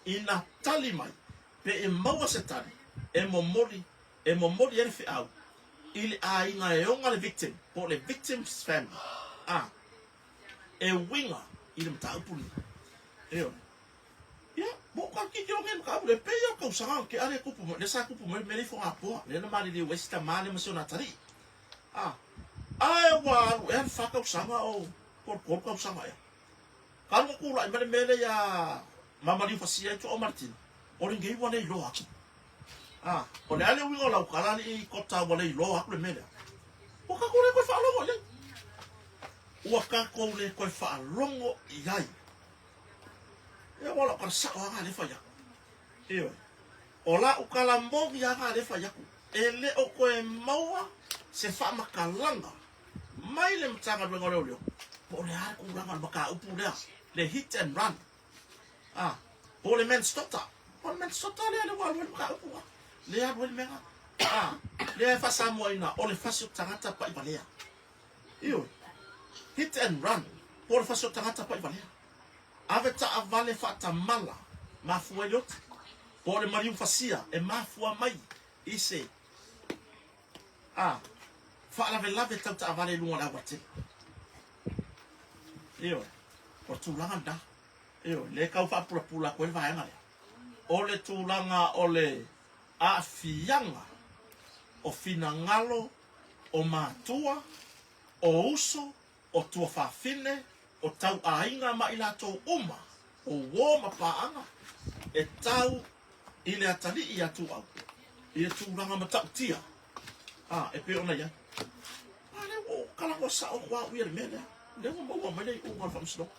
ina tali mai, pe e maua se tali e momoli, e momoli ai le feau i le aiga e ona le victim, po o le victim's family, a, e uiga i le mataupu lenei. Ioe. Ia, ua ou tautitilo nei i le mataupu lea, pei lava o le tausaga na tea lea e tupu mai, lea sa tupu mai le mea lea i Fogapoa, lea na maliliu ai si tama lea ma si ona atalii. A, ae ua alu ea le fa tausaga o, po o le tolu tausaga ea. Talu ona tulai mai le mea lea ia Mamaliufasia ai Tuaa Maletini, o lenei ua le iloa atu. A, o le a le uiga o lau tala alii Kota ua le iloa atu le mea lea? Ua tatou le toe faalogo i ai. Ua tatou le toe faalogo i ai. Ia ua lau tala sao lava lea e fai atu. Ioe. O lau tala moni lava lea e fai atu. E le o toe maua se faamatalaga mai le Matagaluega o Leoleo po o le a le tulaga o le mataupu lea, le hit and run. Ah, po o le manslaughter. O le manslaughter lea lea ua alu ai le mataupu lea. Lea alu ai le mea lena. Ah, lea e faasamoaina o le fasi o tagata pai valea. Ioe. Hit and run, po o le fasi o tagata pai valea. Ave taavale faatamala, mafua ai le oti. Po o le maliu fasia e mafua mai i se a faalavelave tau taavale i luga o le aualatele. Ioe. O le tulaga lena. Ioe. Lea e tau faapulapula atu ai le vaega lea. O le tulaga o le aafiaga o finagalo o matua, o uso, o tuafafine, o tauaiga ma i latou uma, o uo ma paaga, e tau i le atalii ia Tuau, i le tulaga matautia, a, e pei ona i ai. A lea ua ou talanoa sao atu au ia i le mea lea, lea ua maua mai le iuga o le faamasinoga.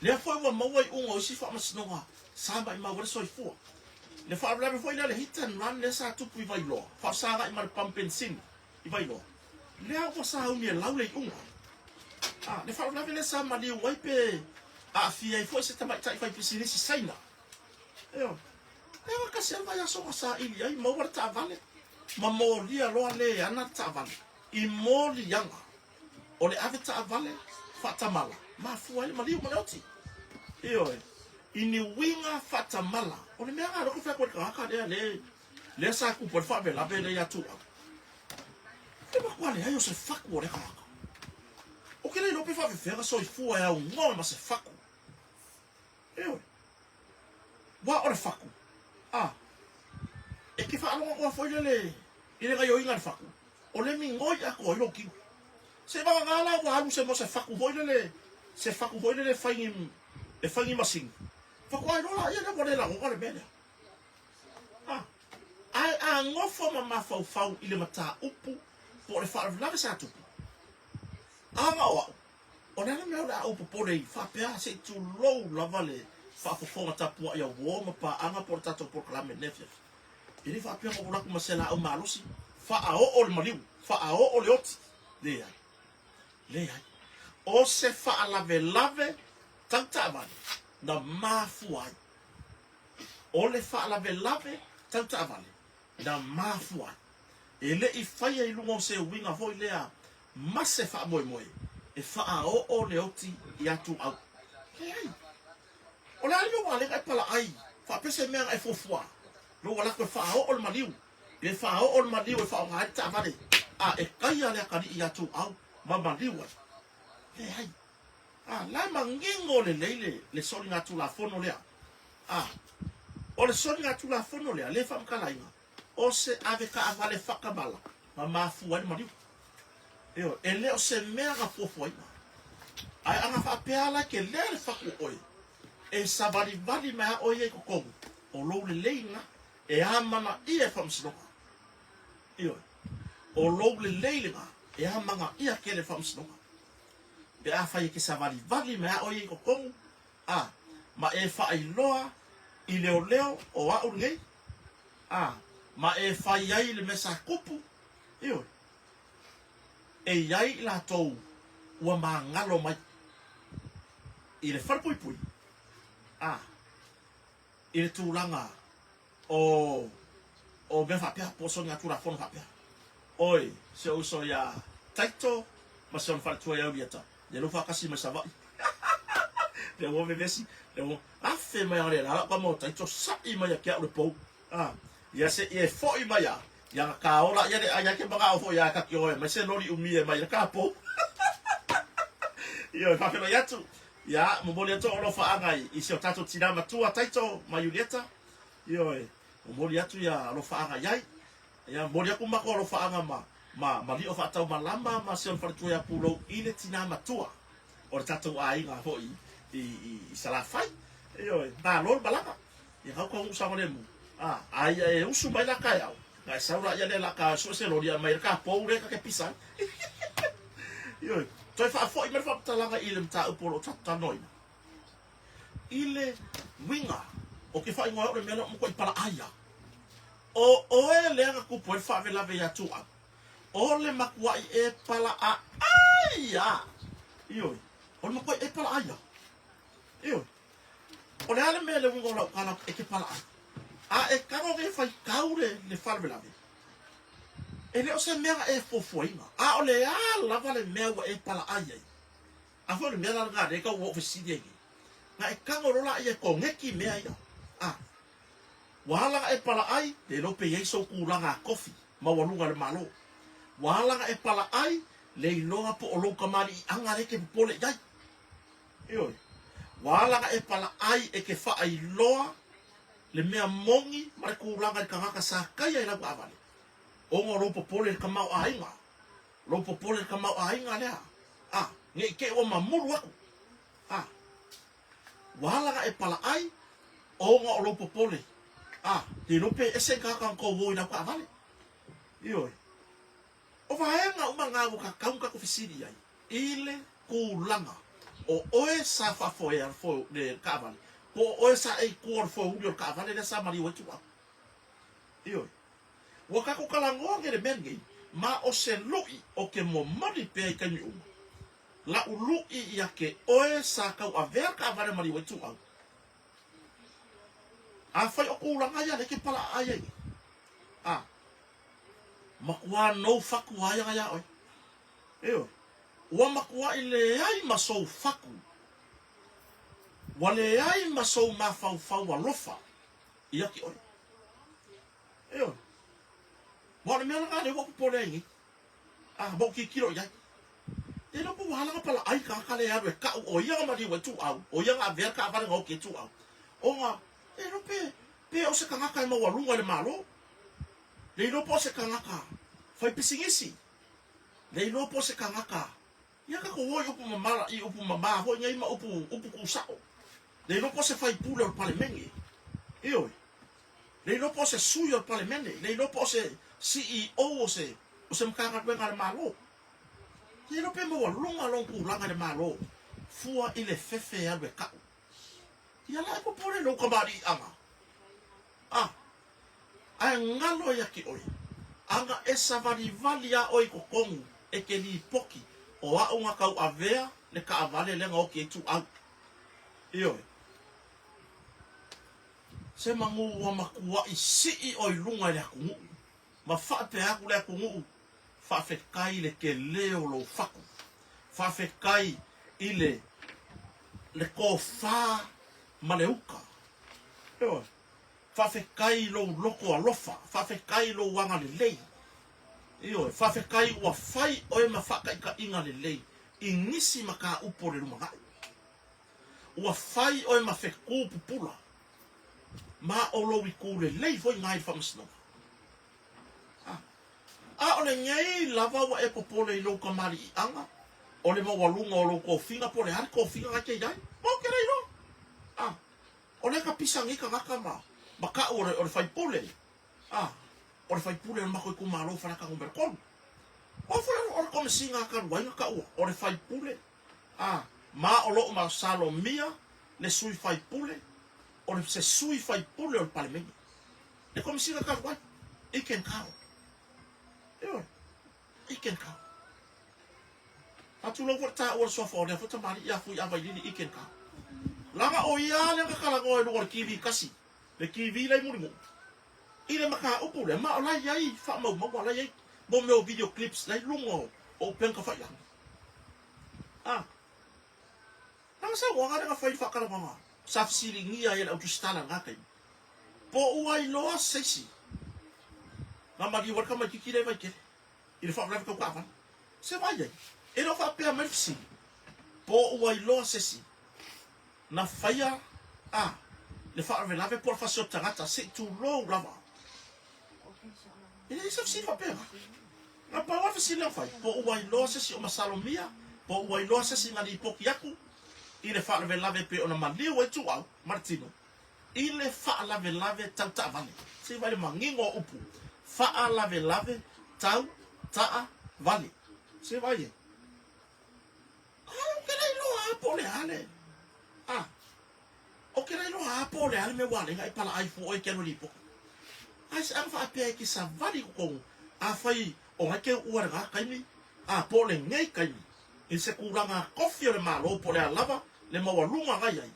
Lea foi ua maua iuga o isi faamasinoga sa maimau ai le soifua. Le faalavelave foi lea le hit and run lea sa tupu i Vailoa, faafesagai ma le pamu penisini i Vailoa, lea ua sauni e lau le iuga. A, le faalavelave lea sa maliu ai pe aafia ai foi se tamaitai faipisinisi Saina. Ioe. Lea ua tasi lava le vaiaso na saili ai, maua le taavale, ma molia loa le ana le taavale i moliaga o le ave taavale faatamala, mafua ai le maliu ma le oti. Ioe. I ni uiga faatamala. O le mea lena lea ou te fai atu ai i le tagata lea, lea, lea sa tupu ai le faalavelave lea ia Tuau. E matua leai o se fatu o lea tagata. Ou te le iloa pe faafefea ona soifua e aunoa ma se fatu. Ioe. Ua o le fatu. A. E te faalogo atu lava foi lele i le gaioiga a le fatu, o le migoi atoa ai lou tino. Se vagana la ua alu se mo se fatu foi lele se faku foi lele e fai ni, e fai ni masini, faatoa iloa laia lea ua le lagona le mea lea. A, ae a nofo ma mafaufau i le mataupu po o le faalavelave sa tupu, a na o au, o le a le mea o le a ou popole ai faapea se i tulou lava le faafofoga tapuai a uo ma paaga po o le tatou polokalame i lenei afiafi. E le faapea na ou alu atu ma se laau malosi, faaoo le maliu, faaoo le oti. Leai. Leai. O se faalavelave tau taavale na mafua ai. O le faalavelave tau taavale na mafua ai. E le i faia i luga o se uiga foi lea ma se faamoemoe e faaoo le oti iā Tuuau. Leai. O le a le mea ua alega e palaai faapea se mea na e fuafua lou alatu e faaoo le maliu, pe faaoo le maliu e faaaoga ai le taavale a e taia le atalii iā Tuuau ma maliu ai. Leai. A, la e manino lelei le, le soligatulafono lea. A, o le soligatulafono lea, le faamatalaina, o se ave taavale faatamala ma mafua ai le maliu. Ioe, e le o se mea na fuafuaina. Ae ana faapea la e tele le fatu o oe, e savalivali mai lava oe ia i totonu, o lou lelei lena, e amanaia e le Faamasinoga. Ioe, o lou lelei lena, e amanaia tele e le Faamasinoga. Pe afai e te savalivali mai lava oe ia i totonu, a, ma e faailoa i leoleo o au lenei, a, ma e fai ai le mea sa tupu, ioe, e i ai i latou ua magalo mai i le falepuipui, a, i le tulaga o, o mea faapea, po o soligatulafono faapea. Oi, si ou uso iā Taito ma si ona faletua ia Ulieta, ia lou faatasi mai Savaii. Lea ua vevesi, lea ua afe mai a le la lau tama o Taito, sa'i mai ia te a'u le pou. A, ia se i e fo'i mai a, ia na kāola ia le ai ai ke mana'o fo'i a ka kioe mai se loli umi e mai le ka pou. Ioe, faafeiloai atu. Ia, momoli atu ou alofaaga i si o tatou tinā matua Taito ma Iulieta. Ioe, momoli atu ia alofaaga i ai. Ia, momoli atu matou alofaaga ma, ma, ma lio faataumalama ma si ona faletua ia Pulou i le tinā matua o le tatou aiga foi i, i, i Salafai. Ioe, malo le malaga. Ia kau kau saogalemu. A, a ia e usu mai la taeao, na e sau la ia lea la ka sue se loli a mai le ka pou le ka ke pisa. Ioe, toe faafoi mai le faamatalaga i le mataupu o lo o tatou talanoaina. I le uiga o ke faaigoa ai o le mea lea o matuai palaai lava. O oe lea na tupu ai le faalavelave iā Tuuau. O le matuai e palaai lava. Ioe, o le matuai e palaai lava. Ioe. O le a le mea le uiga o lau tala e te palaai? A e tago nei e faitau le, le faalavelave, e le o se mea na e fuafuaina, a o le a lava le mea ua e palaai ai? A foi o le mea la lena lea e tau ua ou fesili ai nei. Na e tago loa laia e koneti mea ia. A, ua ala na e palaai, le iloa pe i ai sou tulaga tofi maualuga i le Malo. Ua ala na e palaai, le iloa po o lou kamaliiaga lea e te popole i ai. Ioe. Ua ala na e palaai e ke faailoa le mea moni ma le tulaga i le tagata sa taia i lau taavale, ona o lou popole i le tamaoaiga, lou popole i le tamaoaiga lea, a, ne i te i ua mamulu aku. A, ua ala na e palaai ona o lou popole, a, le iloa pe ese ni tagata na tou o i lau taavale. Ioe. O vaega uma na ua tatau ona tatou fesili ai i le tulaga o oe sa faafoea le taavale po o oe sa e i tua o le foeuli o le taavale lea sa maliu ai Tuuau. Ioe. Ua tatou talanoa nei i le mea lenei ma o se luʻi o ke momoli pea i taimi uma. Laʻu luʻi ia ke oe sa tauavea le taavale maliu ai Tuuau. Afai o tulaga ia lea ke palaaai ai nei. A. Matua nou fatu ai aga iā oe. Ioe. Ua matuaʻi leai ma sou fatu. Ua leai ma sou mafaufau alofa ia te oe. Ioe. Ua o le mea lena lea ua ou popole ai nei. A, ma ou tilotilo i ai. Le iloa po ua ala na palaʻai tagata lea e alu e kaʻu ʻo ia na maliu ai Tuuau, ʻo ia na avea le taavale na oki ai Tuuau. Ona, le iloa pe, pe o se tagata e maualuga i le Malo. Le iloa po o se tagata fai pisinisi. Le iloa po o se tagata. Ia tatou o i upu mamala, i upu mamā foi nei ma upu, upu tuusao. Le iloa po o se faipule o le Palemene. Ioe. Le iloa po o se sui o le Palemene. Le iloa po o se CEO o se, o se Matagaluega a le Malo. Le iloa pe maualuga lona tulaga i le Malo, fua i le fefe e alu e tau. Ia la e popole lou kamaliiaga. A, ae galo ia te oe, ana e savalivali a oe i totonu e te lipoti o au na tauavea le taavale lea na oti ai Tuuau. Ioe. Se manu ua matuai sii oe i luga i le atunuu, ma faapea atu le atunuu, Faafetai i le tele o lou fatu. Faafetai i le le tofa ma le uta. Ioe. Faafetai i lou loto alofa. Faafetai i lou agalelei. Ioe. Faafetai ua fai oe ma faataitaiga lelei i nisi mataupu o le lumanai. Ua fai oe ma fetu pupula, ma o lou itu lelei foi na i le faamasinoga. A. A o lenei lava ua e popole i lou kamaliiaga, o le maualuga o lou tofiga po o le a le tofiga na e te i ai? Ma ou te le iloa. A. O lea ka pisa nei tagata ma, ma ka'u o le, o le faipule. A. O le faipule o le matou itumalo o Faleata Numera 3. O a foi o le komesina a talu ai na ta'ua, o le faipule. A. Ma o lo'o masalomia le sui faipule, o le, se sui faipule o le Palemene. Le komesina talu ai, i ken kau. Ioe, i ken kau. A tulou foi le taua o le suafa o lea foi tamalii ia Fuiavailili i ken kau. Leaga o ia lea na talanoa i luga o le TV tasi, le TV la i Mulinuu, i le mataupu lea, ma o la e i ai faamaumauga, o la e i ai mo mea o video clips la i luga o upega tafailagi. A, leaga saunoaga lea na fai i le faatalanoaga sa fesiligia ai e le au tusitala i lena taimi. Po ua iloa se isi na maliu ai le tamaititi lea i Vaitele i le faalavelave tau taavale. Se vaai ai, e le o faapea mai le fesili, po ua iloa se isi na faia a le faalavelave po o le fasioti tagata, se i tulou lava. E leai se fesili faapena. Na pau lava le fesili na fai, po ua iloa se isi o masalomia, po ua iloa se isi na lipoti atu i le faalavelave pei ona maliu ai Tuuau ma le tino. I le faalavelave tau taavale. Se i vaai le manino o upu, faalavelave tau taavale. Se i vaai e. Ai, ou te le iloa a po o le a le, a, ou te le iloa a po o le a le mea ua ala ai ona e palaai fua oe i ke alo lipoti. Ai se aga faapea e te savali i totonu, afai o ngai ke uua i lena taimi, a po o lenei taimi, i se tulaga tofi o le Malo po o le a lava le maualuga na i ai.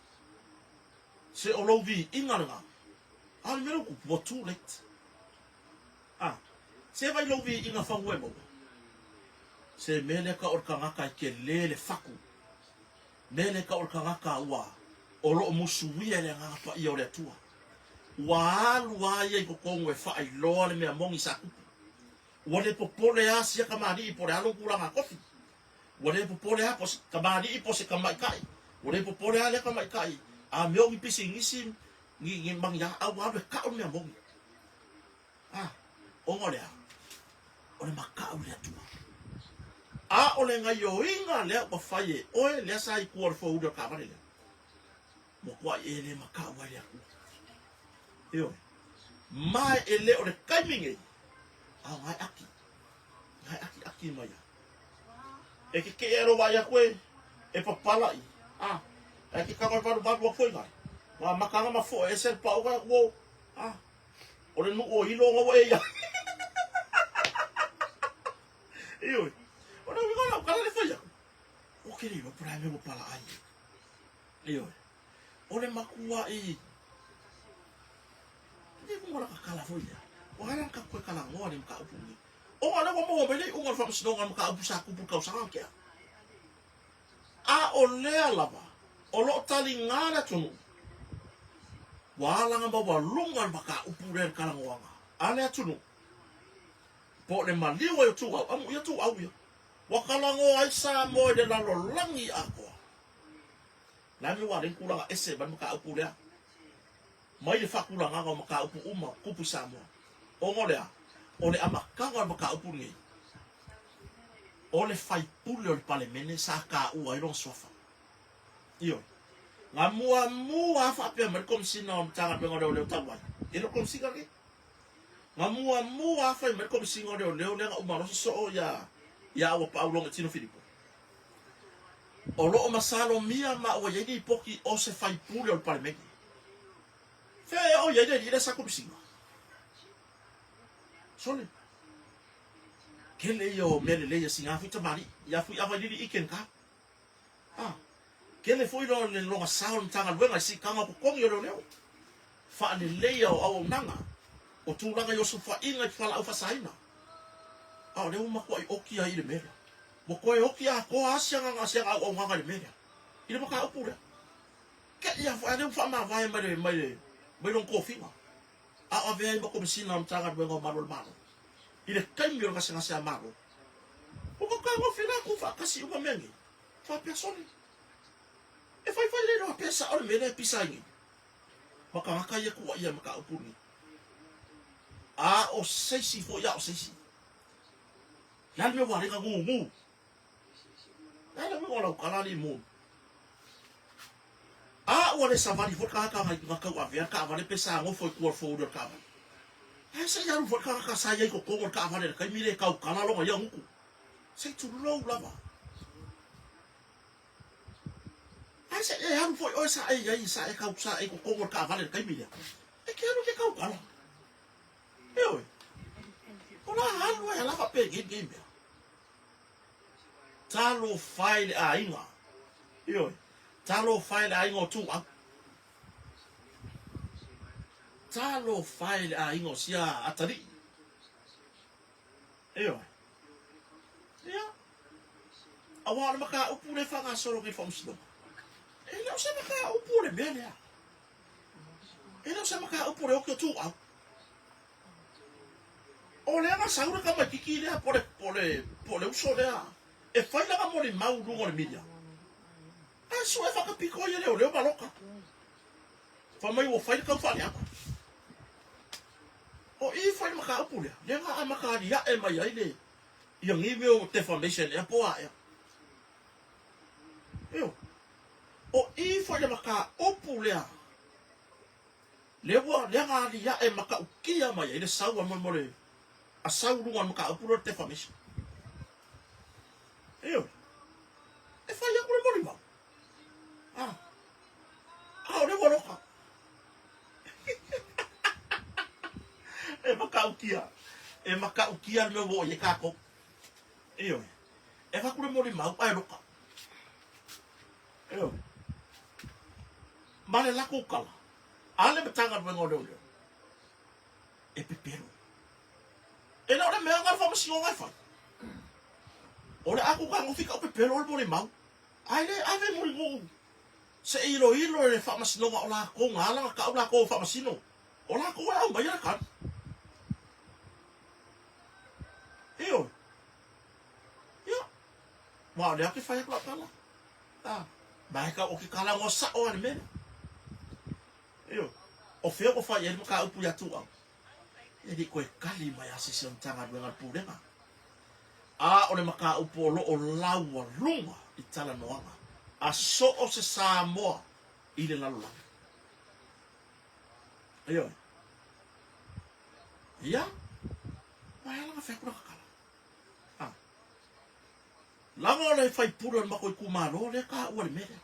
Se o lou viiga lena. A o le mea lea ua tupu, ua too late. A, se vai lou viiga fanua e maua. Se mea lea ka o le tagata e tele le fatu. Mea lea ka o le tagata ua o loo musuia e le Agaga Paia o le Atua. Ua alu a ia i totonu e faailoa le mea moni sa tupu. Ua le popole a sia kamali'i po o le a lou tulaga tofi. Ua le popole lava po o se kamali'i po o se tamaitai. Ua le popole lava lea tamaitai a mea o ni pisinisi ni, ni ma ni a ua alu e kau le mea moni. A, ona o le a? O le makau i le Atua. A o le gaioiga lea ua fai e oe lea sa i tua o le foeuli o le taavale lea, matuai e le makau ai le Atua. Ioe. Ma e le o le taimi nei, a o ngae aki. Ngae aki aki mai a. E ke keʻe alo vaai aku e e papala i a e ke kanga valu valu aku foi ngai. Ma makanga ma fo e se pa o wo a o le nu o ilo ngo e ia. Ioe. O le uiga o kala le fai aku. O ke le pala me wo pala ai. Ioe. O le makua i Le mo la kala foi lea. O ala ka koe kala ngoa le mka upu ni. Ona o lea ua maua mai le iuga o le faamasinoga o le mataupu sa tupu i le tausaga na tea. A o lea lava o lo o taliga le atunuu, ua alaga maualuga le mataupu lea i le talanoaga a le atunuu, po o le maliu ai o Tuuau, amuia Tuuau ia, ua talanoa ai Samoa i le lalolagi atoa. O le a le mea ua ala ai le tulaga ese mai le mataupu lea? Mai le faatulagaga o mataupu uma tupu i Samoa. Ona o le a? O le amataga o le mataupu lenei. O le faipule o le Palemene sa taua ai lona suafa. Ioe. Na muamua lava faapea mai le Komesina o Matagaluega o Leoleo talu ai, e le o le Komesina lenei. Na muamua lava fai mai le Komesina o Leoleo lea na uma loa sosoo ia ia Auapaau Logetino Filipo. O lo o masalomia ma ua i ai lipoti o se faipule o le Palemene. Fea ea o i ai le alii lea sa Komesina? Sole. Tele ia o mea lelei a sina foi tamalii ia fui ava lili ike nka. Ah. Tele foi lo le lona sao le Matagaluega i siitaga o totogi o leoleo. Faaleleia o auaunaga o tulaga i osofaiga i fualaau faasaina. A o lea ua matuai oti ai i le mea lea. Ua toe oti atoa lava si ana si ana auaunaga i le mea lea. I le mataupu lea. Te i a foi a lea ua faamavae mai le mai le mai lona tofiga. A o avea ai ma Komesina o le Matagaluega o Malu o le Malo. I le taimi o le gasegase a Malo. Ua matagofi la tuufaatasi uma mea nei. Faapea sole. E faifai le iloa pe sao le mea lea e pisa ai nei. Ma tagata ia tuuaia i mataupu nei. A o seisi foi a o seisi. Le a le mea ua ala ai ona gugu? Le a le uiga o lau tala alii Moon? A ua le savali foi le tagata na tauavea le taavale pe sa nofo i tua o le four wheel o le taavale. Ae se i alu foi le tagata sa i ai i totonu o le taavale i le taimi lea e tautala lona ia gutu. Se i tulou lava. Ae se i e alu foi oe sa e i ai, sa e kau, sa e i totonu o le taavale i le taimi lea. E te alu e te tautala. Ioe. O la alu ai a la faapenei lenei mea. Talofa e i le aiga. Ioe. Talofa e i le aiga o Tuuau. Talofa e i le aiga o sia atalii. Ioe. Ia. Aua o le mataupu lea e faagasolo nei i le Faamasinoga, e le o se mataupu o le mea lea. E le o se mataupu o le oki o Tuuau. O lea na sau le tamaititi lea po le, po le, po le uso lea e fai lana molimau i luga o le media. Ae sue faapito ai e leoleo ma loka. Fai mai ua fai le taufaaleaga. O i fai le mataupu lea, lea na amata aliae mai ai le ia nei mea o defamation ea po o a ea. Ioe. O i foi le mataupu lea, lea ua, lea na aliae matautia mai ai le sau a mo le a sau i luga o le mataupu lea o le defamation. Ioe. E fai atu le molimau. Ah. A o lea ua loka. E matautia. E matautia le mea ua oo i ai tatou. Ioe. E avatu le molimau ae loka. Ioe. Ma le latou tala, a le Matagaluega o Leoleo, e pepelo. E le o le mea na le Faamasinoga e fai. O le a tou tagofi tau pepelo le molimau, ae le ave Mulinuu se i iloilo e le Faamasinoga o latou na ala na tau latou o Faamasino, o latou e aumaia le tali. Ioe. Ia, aua o lea ou te fai atu lau tala. A, ma e tau o ke kalagoa sa'o a le mea lea. Ioe. O fea ua fai i ai le mataupu iā Tuuau? E le i toe tali mai a se isi o Matagaluega a le Pulega. A o le mataupu o lo o laualuga i talanoaga a so o se Samoa i le lalolagi. Ioe. Ia, ma e ala na fai atu laka tala. A. Lava o le faipule o le matou itumalo lea taua i le mea lea.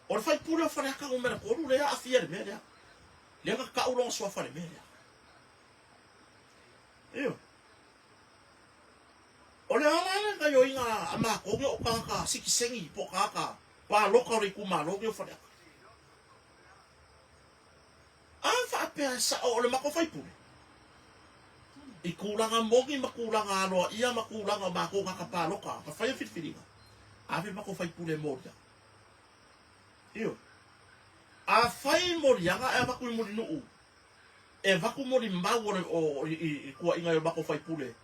O le faipule o Faleata numera 3 lea aafia i le mea lea. Lea na tau lona suafa i le mea lea. Ioe. O le ala le gaioiga a matou nei o tagata sitiseni po o tagata palota o le itumalo nei o Faleata. A faapea e sao o le matou faipule i tulaga moni ma tulaga aloaia ma tulaga o matou tagata palota na faia filifiliga, ave le matou faipule e moliaga. Ioe. Afai moliaga ae avatu i Mulinuu, e avatu molimau o le, o, i, i tuuaiga i o matou faipule,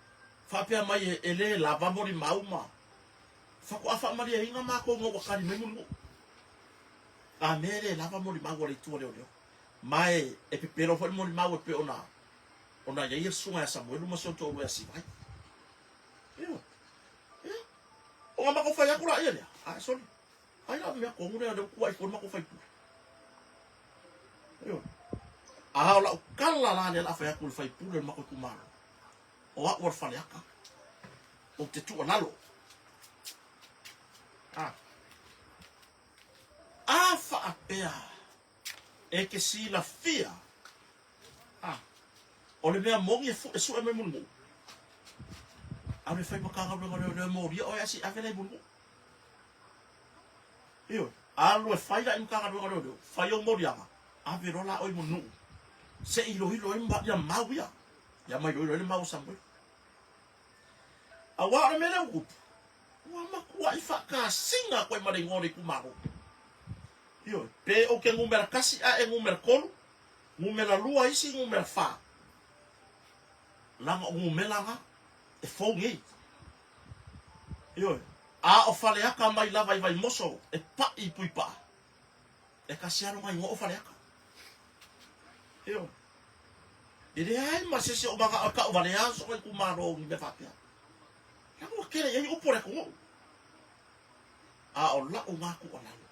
faapea mai e, e le lava molimau ma faatoa faamalieina matou ina ua tali mai Mulinuu. A mea e le lava molimau a le itu a leoleo. Ma e, e pepelo foi le molimau e pei ona, ona i ai le susuga ia Samuelu ma si ona toalua ia Sivai. Ioe. Ia. Ona matou fai atu laia lea, ae sole. Ai la mea tonu lea lea ua tuuai fua le matou faipule. Ioe. A o lau tala la lea o le a fai atu i le faipule o le matou itumalo, o au o le Faleata, ou te tuualalo. A. A faapea e te silafia, a, o le mea moni e e sue mai Mulinuu, alu e fai Matagaluega o Leoleo e molia oe ae se i ave la i Mulinuu. Ioe, alu e fai la i Matagaluega o Leoleo, fai ou moliaga, ave loa la oe i Mulinuu, se i iloilo ai ia mau ia, ia ma iloilo ai le mau a Samuelu. Aua o le mea lea ua tupu, ua matuai faakasina atu ai ma le igoa o le itumalo. Ioe, pe ou te numera 1 ae numera 3, numera 2 isi, numera 4. Leaga o numera na e fou nei. Ioe, a o Faleata mai lava i Vaimoso e pai i Puipaa, e tasi lava lona igoa o Faleata. Ioe. E leai ma se isi o manao e tau valea sona itumalo i mea faapea. Leaga ua tele i ai upu a le atunuu. A o lau na tuualalo,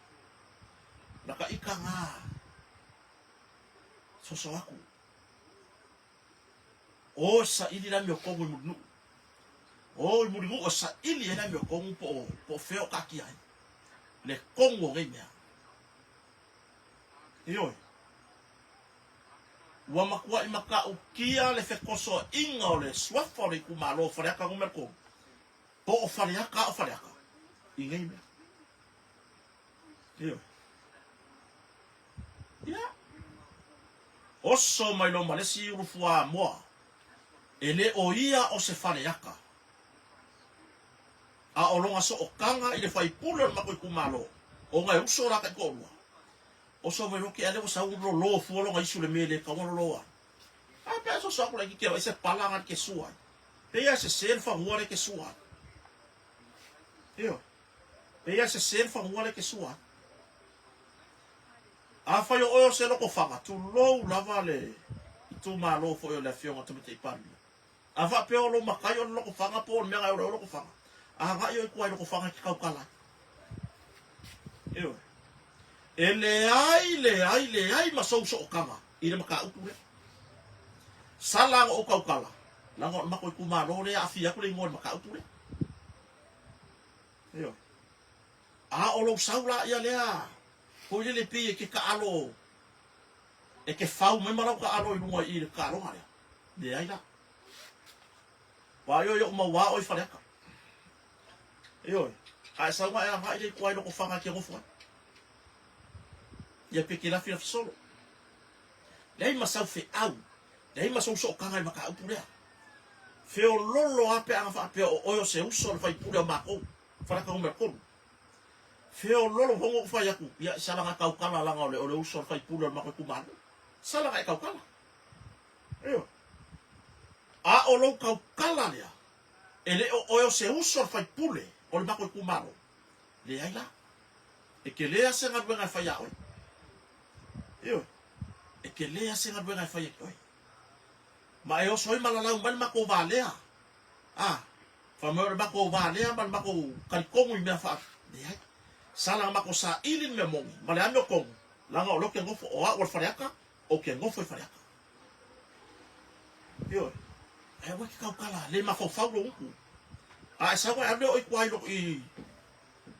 na ka ita na soso atu. O e saili le amiotonu i Mulinuu. O i Mulinuu e saili ai le amiotonu po o, po o fea o taatia ai le tonu o nei mea. Ioe. Ua matuai matautia le fetosoaina o le suafa o le itumalo o Faleata Numera 3, po o Faleata a o Faleata, i nei mea. Ioe. Ia. Oso mai loa ma le isi ulufuamoa, e le o ia o se Faleata, a o lona sootaga i le faipule o le matou itumalo, ona e uso la taitoalua. Oso mai loa ke ale ua sau lolo fua lona isu le mea e le tatau ona lolo ai. A pe a soso atu laitiiti e vaai se pala na ke sua ai. Pei a sese le fanua lea ke sua ai. Ioe. Pei a sese le fanua lea ke sua ai. Afai o oe o se lotofaga, tulou lava le itumalo foi o le Afioga Tamaitai Palemia. A faapea o lou matai o le lotofaga po o le mea na e ola ai o lotofaga, agai oe i tua i lotofaga e te tautala ai. Ioe. E leai, leai, leai ma sou sootaga i le mataupu lea. Sala ana ou tautala, leaga o le matou itumalo lea e aafia atu le igoa i le mataupu lea. Ioe. A o lou sau la ia lea, foi lele pei e te taalo, e te fau mai ma lau taalo i luga i i le taaloga lea. Leai la. Vaai oe i ou mau ao i Faleata. Ioe. A e sau na e agai lea i tua i Lotofaga e te nofo ai. Ia pe te lafilafi solo. Leai ma sau feau, leai ma sou sootaga i le mataupu lea. Feololo a pe ana faapea o oe o se uso o le faipule o matou, Faleata numera 3. Feololo foi na ou fai atu, ia sala na tautala laga o le, o le uso o le faipule o le matou itumalo. Sala na e tautala. Ioe. A o lou tautala lea, e le o oe o se uso o le faipule o le matou itumalo. Leai la. E tele lava se galuega e fai ia oe. Ioe. E tele lava se galuega e fai ia te oe. Ma e oso ai ma lalau mai le matou valea. A, fai mai o le matou valea ma le matou talitonu i mea faa... Leai. Sala na matou saili le mea moni ma le amiotonu, leaga o lea ou te nofo, o au o le Faleata, ou te nofo i Faleata. Ioe. Ae aua e te tautala, le mafaufau lou upu. A e sau ae alu lea oe i tua i, i,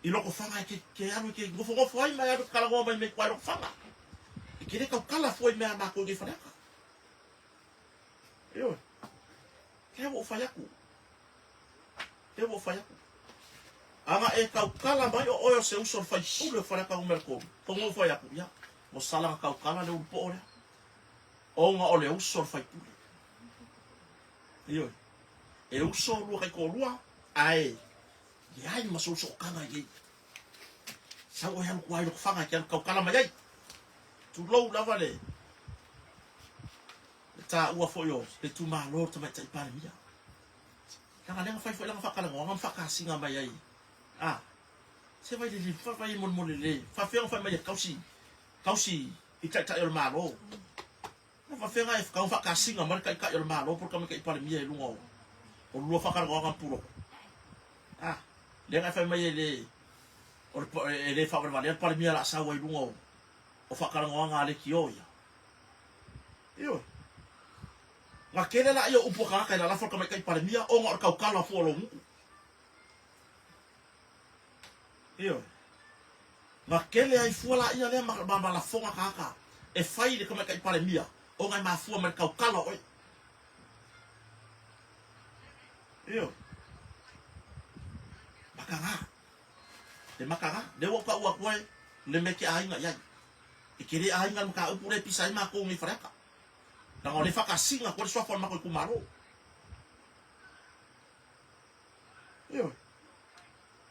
i Lotofaga e te, te alu e te nofonofo ai ma e alu e te talanoa mai mea i tua i Lotofaga. E te le tautala fua i mea a matou i nei Faleata. Ioe. Lea ua ou fai atu. Lea ua ou fai atu. Ana e tautala mai o oe o se uso o le faipule o Faleata numera 3, fono ou fai atu, ia, ua sala na tautala le ulupoo lea. Ona o le uso o le faipule. Ioe. E uso lua taitoalua, ae leai ma sou sootaga i ai. Sau oe alu tua i Lotofaga e te alu tautala mai ai. Tulou lava le le taua foi o le itumalo o le Tamaitai Palemia. Leaga lea na fai foi lana faatalanoaga ma faakasiga mai ai. A, se vai lele, vai molemole lele, faafefea ona fai mai e tausi, tausi i Taitai o le Malo. Na faafefea ona tau faakasiga mai le Taitai o le Malo po o le Tamaitai Palemia i luga o lua faatalanoaga ma Pulotu. Ah, lea na e fai mai e le, o le, e le faavalevalea le Palemia o le a sau ai i luga o, o faatalanoaga a leitio ia. Ioe. Na tele laia o upu a tagata i lalafo le tamaitai Palemia ona o le tautala fua o lou nuu. Ioe. Na tele ai fua laia lea ma, ma, ma lafoga tagata e fai i le tamaitai Palemia ona e mafua mai le tautala o oe. Ioe. Makaga. Le makaga. Lea ua ou taua atu ai le mea e te aiga i ai. E tele aiga le mataupu lea e pisa ai matou nei i Faleata. Leaga o lea e faatasiga atu ai le suafa o le matou itumalo. Ioe.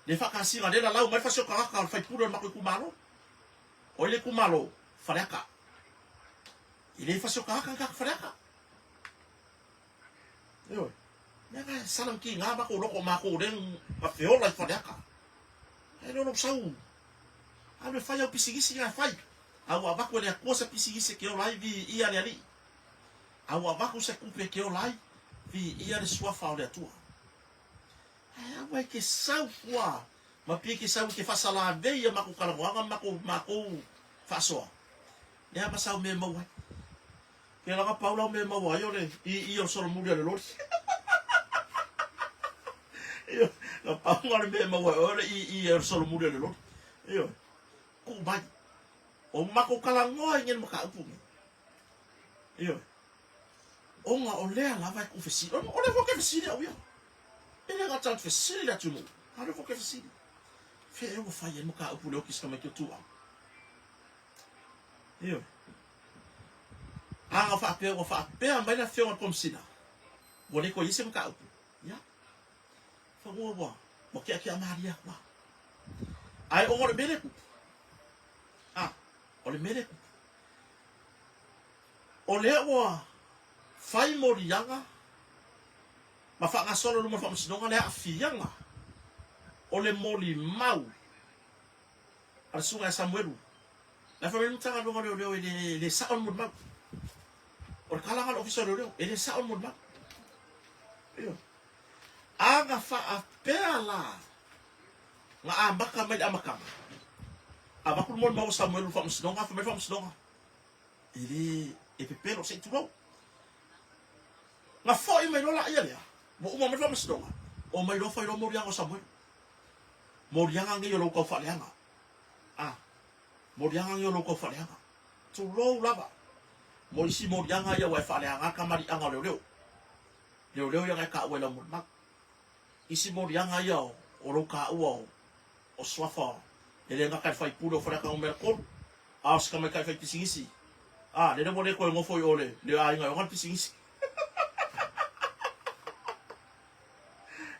Lea e faatasiga, lea e lalau mai le fasi o tagata o le faipule o le matou itumalo. O ai le itumalo? Faleata. E le fasi o tagata ni tagata Faleata. Ioe. Mea na e sala tiga matou loto o matou lea na feola i Faleata. Ae le o lou sau alu e fai au pisinisi na e fai. A ua avatu e le Atua se pisinisi e te ola ai, viia le Alii. A ua avatu se tupe e te ola ai, viia le Suafa o le Atua. Ae aua e te sau fua ma pei e te sau e te faasalavei ia matou talanoaga ma matou matou faasoa. Lea ma sau mea e maua ai. Pela ka pau lau mea e maua ai o le ii o le solomuli a le loli. Ioe, na pau na o le mea e maua ai o le ii o le solomuli a le loli. Ioe, tuu mai. O matou talanoa i nei mataupu nei. Ioe, ona o lea lava e tuufesili. O lea foi ou te fesili au ia. E le gata ina fesili le atunuu, a o lea foi ou te fesili. Fea ea ua fai ai le mataupu lea o kisi tamaiti o Tuau? Ioe. A na faapea ua faapea mai le afioga i le Komesina, ua le toe i ai se mataupu, ia, fanua ua, ua keakea malie atu lava. Ae ona o le mea lea e tupu, a, o le mea lea e tupu, o lea ua fai moliaga ma faagasolo i luma o le Faamasinoga le aafiaga o le molimau a le Susuga ia Samuelu. La e fai mai le Matagaluega o Leoleo e le, e le sao le molimau. O le tala lena a le Ofisa o Leoleo, e le sao le molimau. Ioe. A na faapea la na amata mai le amataga, avatu le molimau a Samuelu i le Faamasinoga, fai mai le Faamasinoga, e le, e pepelo, se i tulou. Na foi mai loa laia lea, ua uma mai le Faamasinoga, omai loa fai loa moliaga o Samuelu. Moliaga nei o lou taufaaleaga. A, moliaga nei o lou taufaaleaga. Tulou lava. Mo isi moliaga ia ua e faaleaga kamaliaga o leoleo. Leoleo ia na e taua i lau molimau. Isi moliaga ia o, o lou taua o, o suafa e le gata i le faipule o Faleata Numera 3, a o se tamaitai faipisinisi. A, lele ua le toe nofo i o le, le aiga e ona le pisinisi.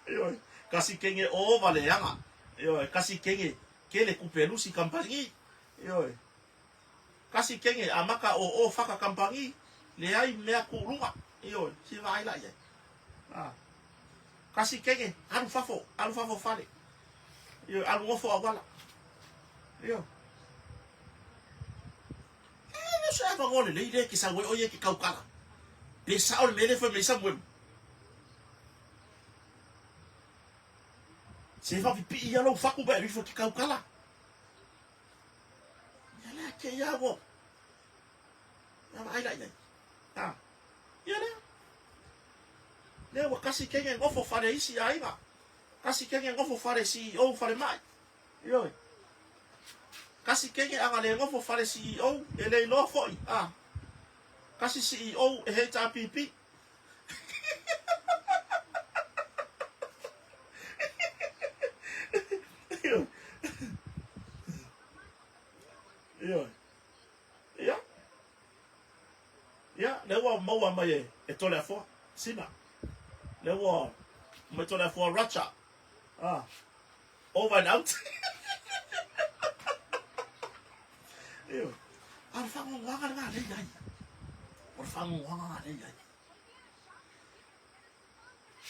Ioe, kasi kenge ova leaga. Ioe, kasi kenge kele kupelusi kampangi. Ioe, kasi kenge amata o o faka kampangi, leai mea kuuluga. Ioe, si vaai la iai. Ah. Kasi kenge, alu fafo, alu fafo fale. Ioe, alu nofo auala. Ioe. E le o se avanoa lelei lea e te sau ai oe ia e te tautala. Pe sao le mea lea e fai mai ai Samuelu. Se faapipii ia lou fatu pe alu ifo e te tautala. Ia lea te ia ua. Ia vaai la i ai. Ha. Ia lea. Lea ua kasi kenge nofo fale isi aiga. Kasi kenge nofo fale CEO falemai. Ioe. Kasi kenge aga le nofo fale CEO e le iloa foi. Ah. Kasi CEO e HRPP. Ioe. Ioe. Ia. Ia, lea ua maua mai e, e Toleafoa, Sina. Lea ua mai Toleafoa Racha. Ah. Over and out. Ioe. A o le faanoanoaga lena lea i ai. O le faanoanoaga lena lea i ai.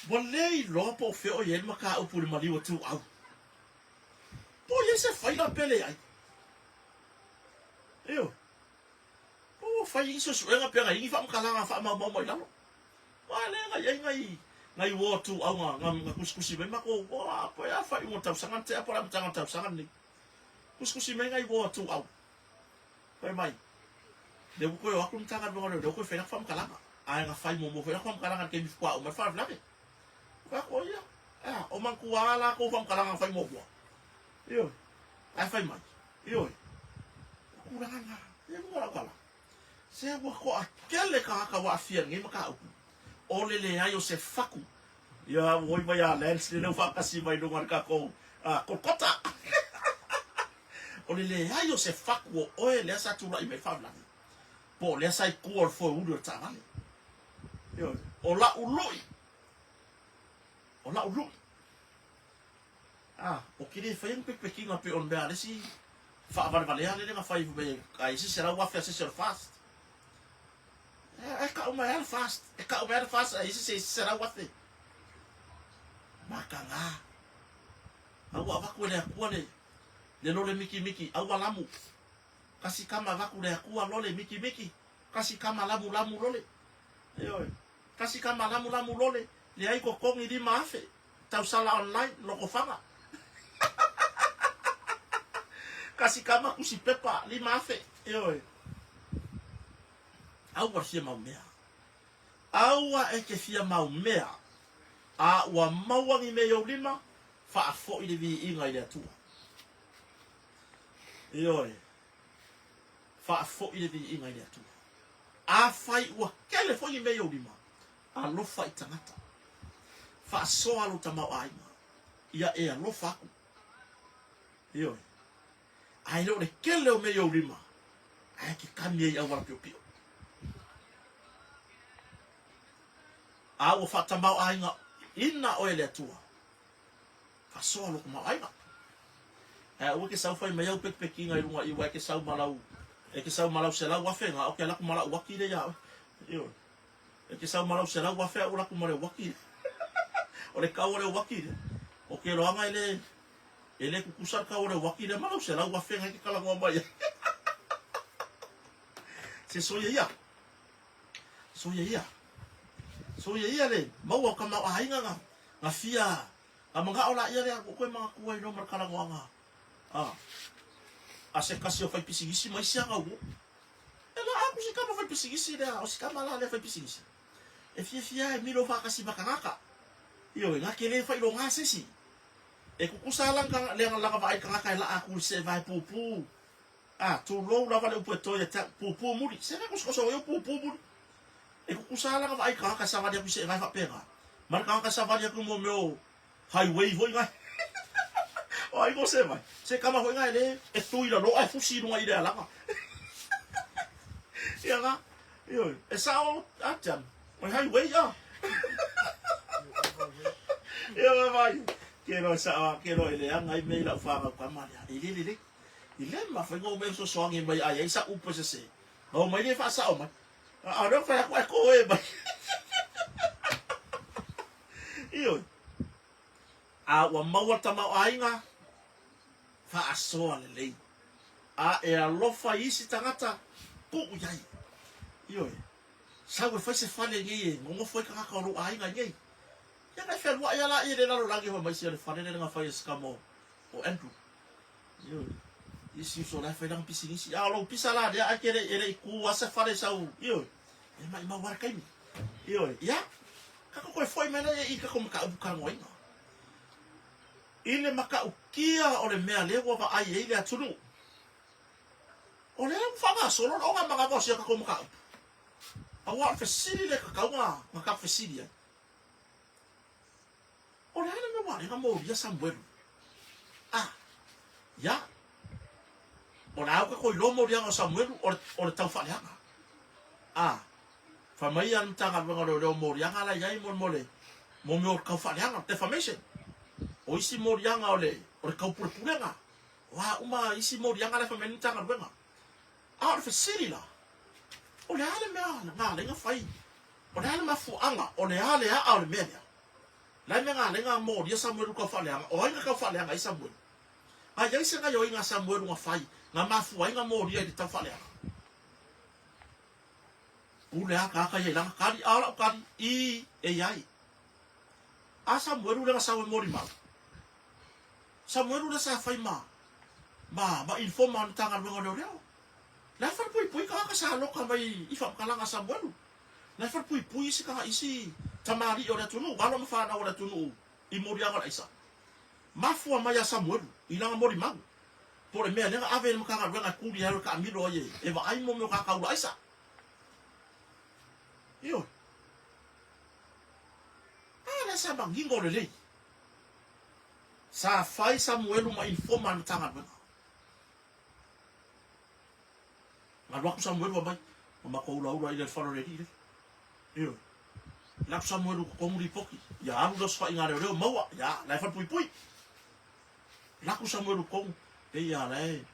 Ua le iloa po o fea o i ai le mataupu i le maliu a Tuuau. Po o i ai se faila pe leai. Ioe. Po ua fai i suesuega pe na i ai ni faamatalaga faamaumau mai lalo. Aua lea na i ai nai Ngai uo a Tuuau nga, nga, nga kusikusi mai makou, ua, po e a faaiuga o le tausaga na tea po o le amataga o le tausaga lenei. Kusikusi mai ngai uo a Tuuau. Fai mai, lea ua toe o atu le Matagaluega o Leoleo toe fai lana faamatalaga. Ae na fai muamua foi lana faamatalaga i le taimi faatoa uma ai le faalavelave. Ou fai atu, o ia, e a, o manatua lava latou faamatalaga na fai muamua. Ioe. Ae fai mai, ioe, o tulaga na, e lua lau tala. Se ua toatele tagata ua aafia i lenei mataupu. O le leai o se fatu. Ia ua oi mai ia Lance lea ua faatasi mai luga o le tatou Kolokota. O le leai o se fatu o oe lea sa tulai mai faalavelave. Po o lea sa i tua o le foeuli o le taavale. Ioe. O la'u lu'i. O la'u lu'i. Ah, ou te le faia ni pekipekiga pei o le mea a le isi faavalevalea lele na fai mai a i se 100,000 a se isi o le FAST. E kau mai lava le FAST, e kau mai lava le FAST a i se 100,000. Mataga. A ua avatu e le Atua le, le lole mikimiki, aua lamu. Kasi kama avatu le Atua lole mikimiki, kasi kama lamulamu lole. Ioe. Kasi kama lamulamu lole, leai totogi 5,000. Tausala online, Lotofaga. Kasi kama tusi pepa, 5,000. Ioe. Aua fia mau mea. Aua e te fia mau mea, a ua maua ni mea i ou lima, faafoi le viiga i le Atua. Ioe. Faafoi le viiga i le Atua. Afai ua tele foi ni mea i ou lima, Alofa i tagata. Faasoa lou tamaoaiga, ia e alofa aku. Ioe. Ae le o le tele o mea i ou lima, ae ke kami ai i auala piopio. A ua faatamaoaiga ina oe e le Atua, faasoa lou tamaoaiga. Ae aua ke sau fai mai au pekipekiga i luga i ua e ke sau ma lau, e ke sau ma lau 100,000 ga, o ke alu atu ma la'u uaki lea ia oe. Ioe. E te sau ma lau 100,000 a'u laku ma le uaki. O le kau o le uaki lea. O ke loaga e le e le kukusa le kau o le uaki lea ma lau 100,000 ngai ke talanoa mai ai. Se soia ia. Soia ia. Soia ia le maua o ka mau aiga nga nga fia nga mana'o la ia lea ua koe manatua ai no ma le talanoaga a a se kasi o fai pisinisi ma isi aga uo. E la aku si kama fai pisinisi lea, o si kama la lea fai pisinisi. E fiafia e milo faatasi ma tagata. Ioe, na ke le failoga se isi. E kukusa la ka le langa vaai tagata e laa aku i se vae pupu. A, tulou lava le upu e toe ia te au, pupu muli. Se na kosokoso ai o pupu muli. E kukusa langa vaai tagata e savali aku i se vae faapena. Ma le tagata e savali aku mo mea o highway foi ngai. O ai mo se mai. Se kama foi ngai le e tui la loa e fusi lunga i le alaga. Ia nga. Ioe, e sao a tiam. O highway a. Ia nga mai. Ke loa sao ke loa i le anga i mei lau whangau kama lea. I le le le. I le ma whai ngō mea sosoangi mai ai ai sa upe se se. Ngō mai le whaasao mai. A lea whai aku ai ko e mai. Ioe. A ua maua tamaoaiga, faasoa lelei. A e alofa i isi tagata, tuu i ai. Ioe. Sau e fai se fale nei e nonofo ai tagata o lou aiga i nei. Ia na e fealuai a laia i le lalolagi fai mai sia le fale lea na fai e se kama o Andrew. Ioe. Isi uso la e fai lana pisinisi. A o lou pisa la lea ae ke le e le i ku a se fale sau. Ioe. E maʻimau lava le taimi. Ioe, ia, kako koe foi mai lea i kako mataupu talanoaina. I le matautia o le mea lea ua vaai ai le atunuu, o lea ua faagasolo le oga manawa o sia kako mataupu. Aua o le fesili lea tatau na na tatou fesili ai. O le a le mea ua ala ai na molia Samuelu? Ah, ia, o le a ua tatou iloa moliaga o Samuelu o le, o le taufaaleaga. Ah, fai mai ia le Matagaluega o Leoleo moliaga la i ai mo, mo le, mo mea o le taufaaleaga, defamation. O isi moliaga o le, o le taupulepulega. O a uma isi moliaga la e fai mai le Matagaluega. A o le fesili la, o le a le mea na ala ai na fai? O le a le mafuaaga? O le a le aa o le mea lea? Le a le mea na ala ai na molia Samuelu i le taufaaleaga? O ai na taufaaleaga ai Samuelu? A i ai se gaioiga a Samuelu na fai, na mafua ai na molia i le taufaaleaga? Pule a tagata ia i lana kali, a o lau kali, i, e i ai. A Samuelu lea na sau e molimau. Samuelu lea sa fai ma ma ma informa o le Matagaluega o Leoleo. La e falepuipui tagata sa loka mai i faamatalaga a Samuelu. La e falepuipui isi taga isi tamalii o le atunuu, alo ma fanau a le atunuu i moliaga o le aisa. Mafua mai ia Samuelu i lana molimau po o le mea lea na ave i le Matagaluega e kuli ai o le taamilo ai e vaai mo mea o tagata ula aisa. Ioe. A lea sa manino lelei. Sa fai Samuelu ma informa a le Matagaluega. Na alu atu Samuelu aumai, ua matou ulaula i le fale o le alii lea. Ioe. Alu atu Samuelu i totonu lipoti, ia alu lea o se faiga a leoleo maua, ia, la e falepuipui. Alu atu Samuelu i totonu, pei a la e,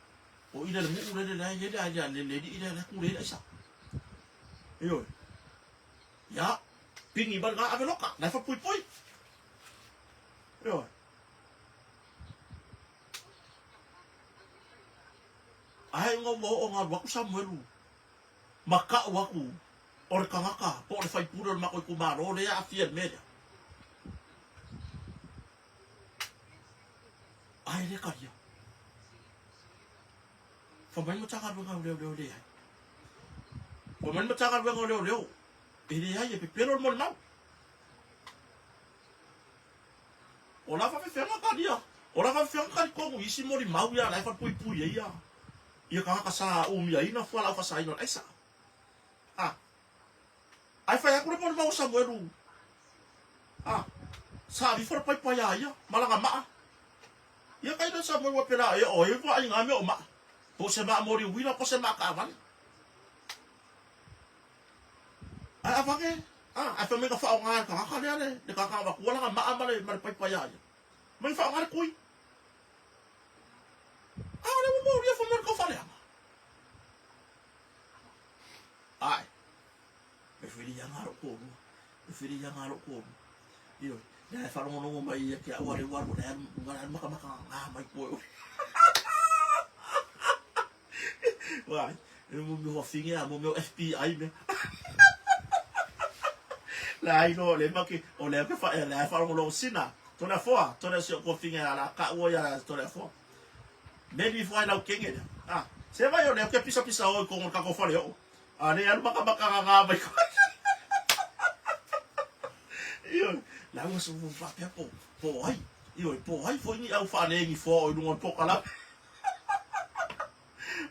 o i le nuu lele la e i ai le, le, le alii lea la e pule ai le aisa. Ioe. Ia, pigi mai lena ave loka, la e falepuipui. Ioe. Ae ina ua oo ina alu atu Samuelu ma tau atu o le tagata po o le faipule o le matou itumalo lea e aafia i le mea lea, ae le talia. Fai mai le Matagaluega o Leoleo e leai. Fai mai le Matagaluega o Leoleo e leai, e pepelo le molimau. O la faafefea talia, o la faafefea ona talitonu i isi molimau ia la e falepuipui ai ia ia tagata sa umiaina fualaau faasaina o le aisa. A. Ae fai atu le molimau a Samuelu, a, sa ave ifo le paipa ia ia ma lana maa. Ia kai le Samuelu a pela e o e vaai ngā mea o maa. Po o se maa moli uila po o se maa kaavale. Ae avane, a, ae fai mai na faaaoga e le tagata lea le, le tagata na avatua lana maa ma le, ma le paipa ia ia. Mai na faaaoga le tui. A o lea ua molia fai mai o le taufaaleaga. Ae, e filiaga lou toalua, e filiaga lou toalua. Ioe, lea e faalogologo mai ia te au a lea ua alu, lea alu matamata gagā mai tua i o. Vai, e mo mea wafine a mo mea FBI mea. Leai no, le maki, o lea ke whae, lea whalongolongo sina. Tole afoa, tole si o wafine a la ka ua ia tole afoa. Meli fo ai lau kenge lea. Ah, se vai o lea ke pisa pisa o i kongo kako whare o. A le alu maka maka ngā ngā mai koe. Ioe, la ua su whapea po, po ai. Ioe, po ai fo ingi au whalengi fo o i lunga o pokala.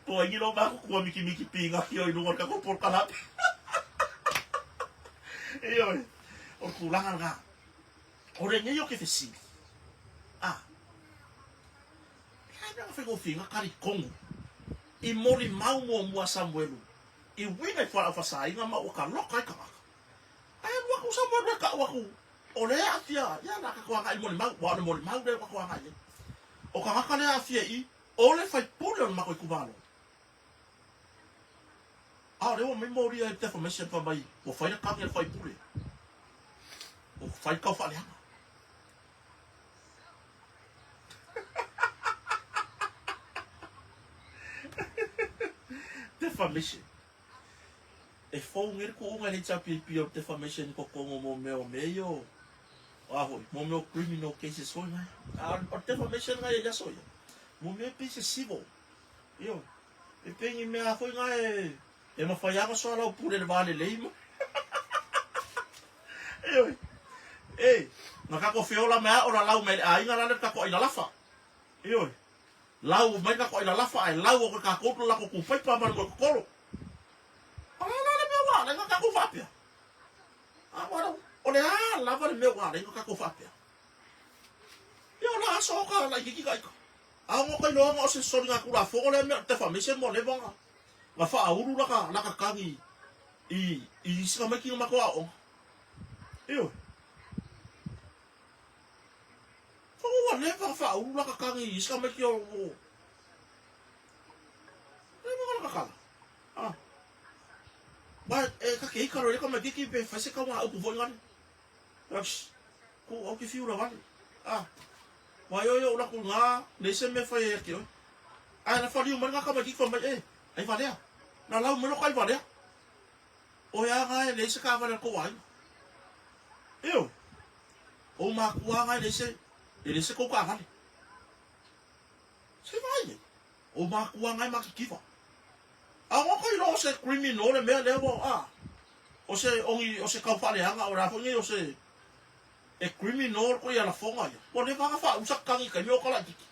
Po ai lo mako kua miki miki pinga ki o i lunga o le kako pokala. Ioe, o tulaga lena. O lenei o ke fesili. Ah, le a mea na faigofie na talitonu i molimau muamua a Samuelu i uiga i fualaau faasāina ma ua taloka ai tagata. Ae alu atu Samuelu e tau atu, o lea e aafia, ia o le a tatou agai i le molimau, aua o le molimau lea ua tatou agai i ai. O tagata lea e aafia i i, o le faipule o le matou itumalo. A o lea ua aumai molia i le defamation fai mai ua fai le kagi a le faipule, ua fai le taufaaleaga. Defamation. E fou nei le tuuga i le HRPP o le defamation i totonu o mea o mea ia o a foi, mo mea o criminal cases foi nai. A o le defamation nai e aso ia. Mo mea pei se civil. Ioe. E pei ni mea foi nai e e mafai lava ona soalaupule i le va lelei ma. Ioe. E, na tatou feola mai lava o lalau mai le aiga la le tatou aila lafa. Ioe. Lau mai le tatou aila lafa ae lau atu e tatou lo latou tupaipa ma le moekokolo. O le a la le mea ua ala ai ona tatou faapea? A ua o le a lava le mea ua ala ai ona tatou faapea? Ia o la aso ka laitiiti ka ika. A o ka iloaga o se soligatulafono lea mea o le defamation ua leva ona na faaulu laka laka kagi i i isi tamaiti na matou aoaoga. Ioe. Fo ua leva ona faaulu laka kagi i isi tamaiti o o leva ona laka kala. Ah. Ba e ka ke ika lo le tamaititi pe fai se kauga upu foi ngale. Ups. Ku au ke fiu la vale. Ah. Wai oi o laku ngā, nei se mea fai ai ake oi. Ae na whaliu mai ngā tamaititi wha mai, e, ai valea. Na lau mai loka ai valea. O ea ngā e lei se ka valea ko ai. Io. Ou makua aga e leai se, e leai se kou taavale. Se vaai ai. Ou makua aga e matitiva. A o ka iloa o se criminal le mea lea ua, a, o se ogi, o se tau faaleaga, o le a foi nei o se, e criminal koe ia lafoga ia. Ua leva aga faausa tagi i taimi o ka laititi.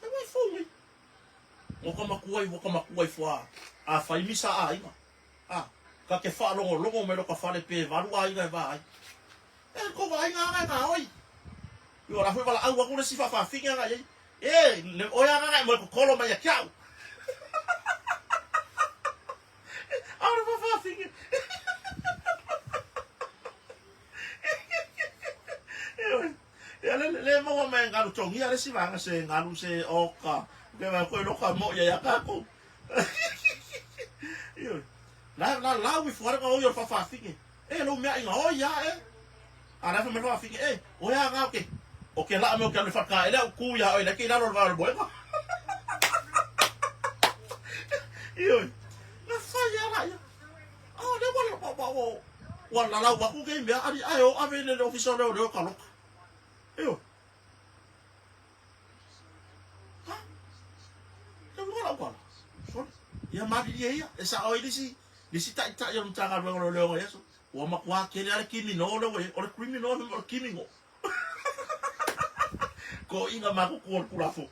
E vai fou nei. Ua ka matua i, ua ka matua ifo a, a fai misa aiga. A, ka te faalogologo mai lo ka fale pe valu aiga e va ai. E ko vaaiga aga e gaoi. Io la foi valaau atu le isi faafafine aga i ai. E, le oe aga e moe kokolo mai ia te au. A o le faafafine. Ioe. Ia le le maua mai galu togia le isi vaega se galu se oka. Ke vai koe loka mo ia ia kākou. Ioe. La la lau ifo ale ka oi o le faafafine. E lou mea inga oi a e. A la fa me fa finge e. O ea nga ke. O ke la me o ke alu whaka ele au ku ia oi le ke lalo le vao le moenga. Ioi. Na fai ala ia. A le wa wa wa wa wa la lau aku ke mea ari ai o ave le le ofisa le o le o ka loka. Io. Ha? Te wa lau kala. Sorry. Ia malilie ia. E sa oi lisi Le isi taitai o le Matagaluega o Leoleo i aso, ua matua tele lava le kimino lea ua i ai. O le criminal fai mai o le kimingo. Toeaiina matutua o le Tulafono.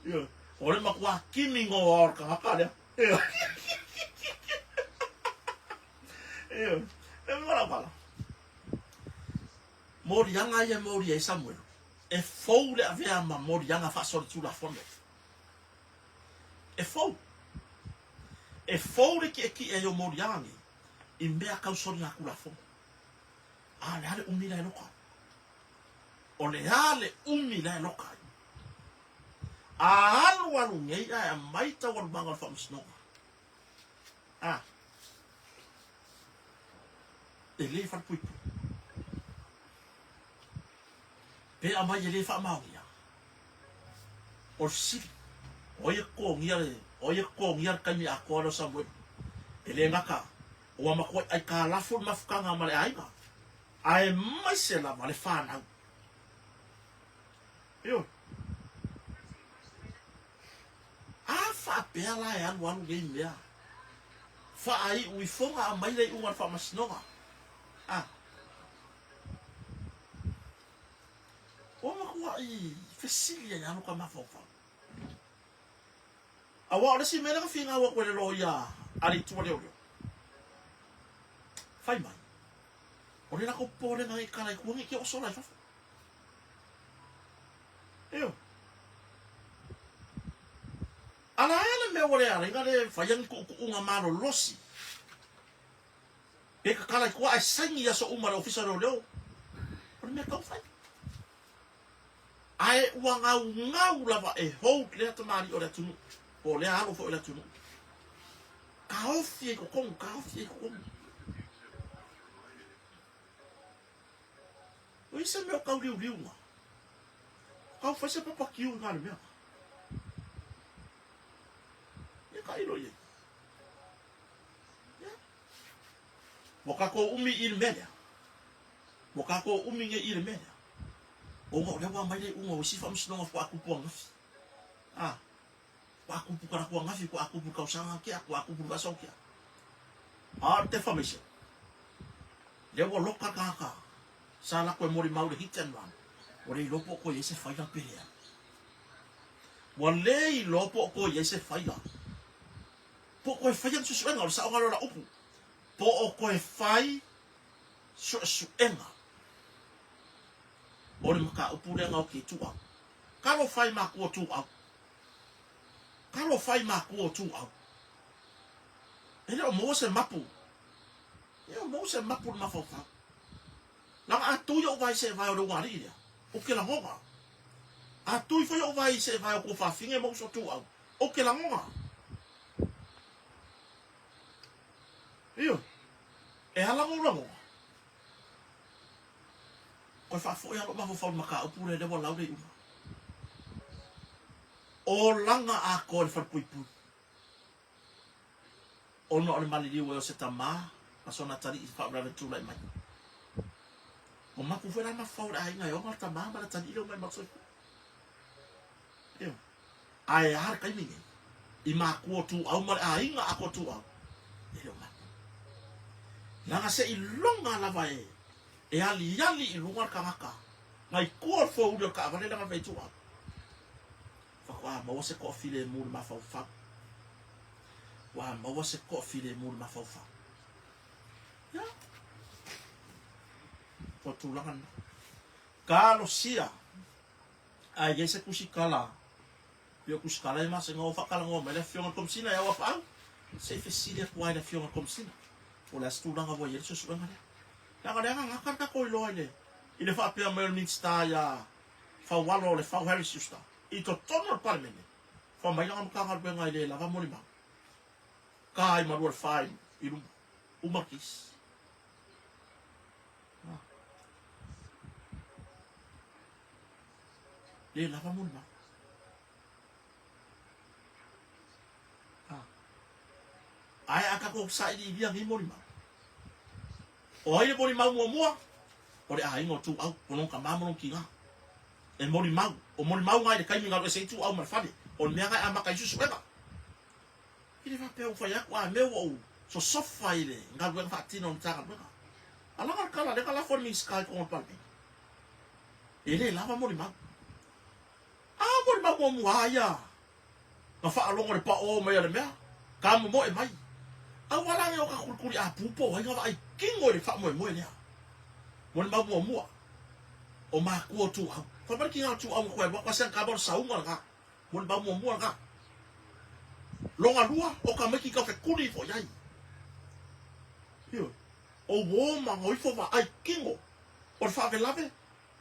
Ioe. O le matua kimingo lava o le tagata lea. Ioe. Ioe. E mea lau tala. Moliaga ia e molia ai Samuelu. E fou le avea ma moliaga faasolitulafono. E fou. E fou le kiʻekiʻe ai o moliaga nei i mea tau soligatulafono. A o le a le umi la e loka ai? O le a le umi la e loka ai? A alualu nei ae aumai taualumaga o le faamasinoga. A. E le falepuipui. Pe aumai e le faamaonia. O le fesili, o ai e totogia le, o ai e totogia le taimi atoa lea o Samuelu? E le gata, ua matuai aitalafu le mafutaga ma le aiga, aemaise lava le fanau. Ioe. A faapea la e alualu nei mea, faaiu ifoga aumai le iuga o le faamasinoga. A. Ua matuai fesili ai lava lo ta mafaufau. Aua o le isi mea lea na finau atu e le loia a le itu a leoleo, fai mai, o le latou popolega nei kala i tua nei te oo sola i fafo. Ioe. A la ea le mea ua le ala ai na le faia ni tuutuuga malolosi Pe kakala i tua ae saini i aso uma le ofisa o leoleo. O le mea tau fai. Ae ua gaugau lava e hold lea tamalii o le atunuu, po o lea alo foi o le atunuu. Taofi ai totonu, taofi ai totonu. O i se mea o tau liuliuga. Tau fai se papa kiu i ngā le mea. Ia ka ilo i ai. Ua kākou umi i le mea lea. Ua kākou umi nei i le mea lea. Ona o lea ua aumai le iuga o isi faamasinoga faatoa tupu ananafi. A, faatoa tupu talaatu ananafi, faatoa tupu i le tausaga tea, faatoa tupu i le vaiaso tea. A o le defamation, lea ua loka le tagata sa latou e molimau i le hit and run, ua le iloa po o toe i ai se faila pe leai. Ua le iloa po o toe i ai se faila. Po o toe faia ni suesuega, o le saoga lea o lau upu, po o toe fai suesuega o le mataupu lea na oti ai Tuuau. Talofa i matua o Tuuau. Talofa i matua o Tuuau. E le o maua se mapu. E le o maua se mapu i le mafaufau. Leaga a tui ou vae i seevae o le ulugalii lea, ou te lagona. A tui foi ou vae i seevae o tuafafine ma uso Tuuau, Ou te lagona. Ioe. E ala lou lagona. Koe faafoi lava lou mafaufau i le mataupu lea, lea ua lau le iuga. Olaga atoa i le falepuipui. Ona o le maliliu ai o se tama ma sona atalii i se faalavelave tulai mai. Ua mapu foi la mafaufau o le aiga e oga le tama ma le atalii lea ua maimau soifua. Ioe. Ae a le taimi nei? I matua o Tuau ma le aiga atoa o Tuau, e le o mapu. Leaga seiloga lava e e aliali i luga le tagata nai tua o le foeuli o le taavale lea na fai ai Tuau, faatoa maua se toafilemu i le mafaufau. Ua maua se toafilemu i le mafaufau. Ia. O le tulaga lena. Talosia ae i ai se tusitala, pei o tusitala ia masani ona faatalanoa mai le Afioga i le Komesina i au apaau, se i fesili atu lava i le Afioga i le Komesina po o le a se tulaga ua i ai le suesuega lea. Leaga o lea na gata le tatou iloa i le i le faapea mai o le Minisita ia Faualo Lefau Harry Schuster i totonu o le Palemene, fai mai lana Matagaluega e le lava molimau. Ka ai ma lua le fa i luma. Uma le case. Le lava molimau. Ae a tatou sailiilia nei molimau, o ai le molimau muamua? O le aiga o Tuau, o lona tama ma lona tina. E molimau, o molimau na i le taimi na alu ese ai Tuau ma le fale, o le mea na e amata ai suesuega. E le faapea ua fai atu a mea ua ou sosofa i le galuega faatino a le Matagaluega. A laga le tala lea na lafo e le Minisita i totonu o le Palemene. E le lava molimau. A molimau muamua a ia na faalogo i le paʻō mai a le mea, ka momoe mai. Aua la ne o ka kulikuli apu po o ai na vaai kino i le faamoemoe lea. Molimau muamua, o matua o Tuau. Fai mai le kina o Tuau na toe alu atu a sian kava o le sauga lena. Molimau muamua lena. Lona lua, o tamaiti tau fekuli ifo i ai. Ioe. O uō ma no ifo vaai kino o le faavelave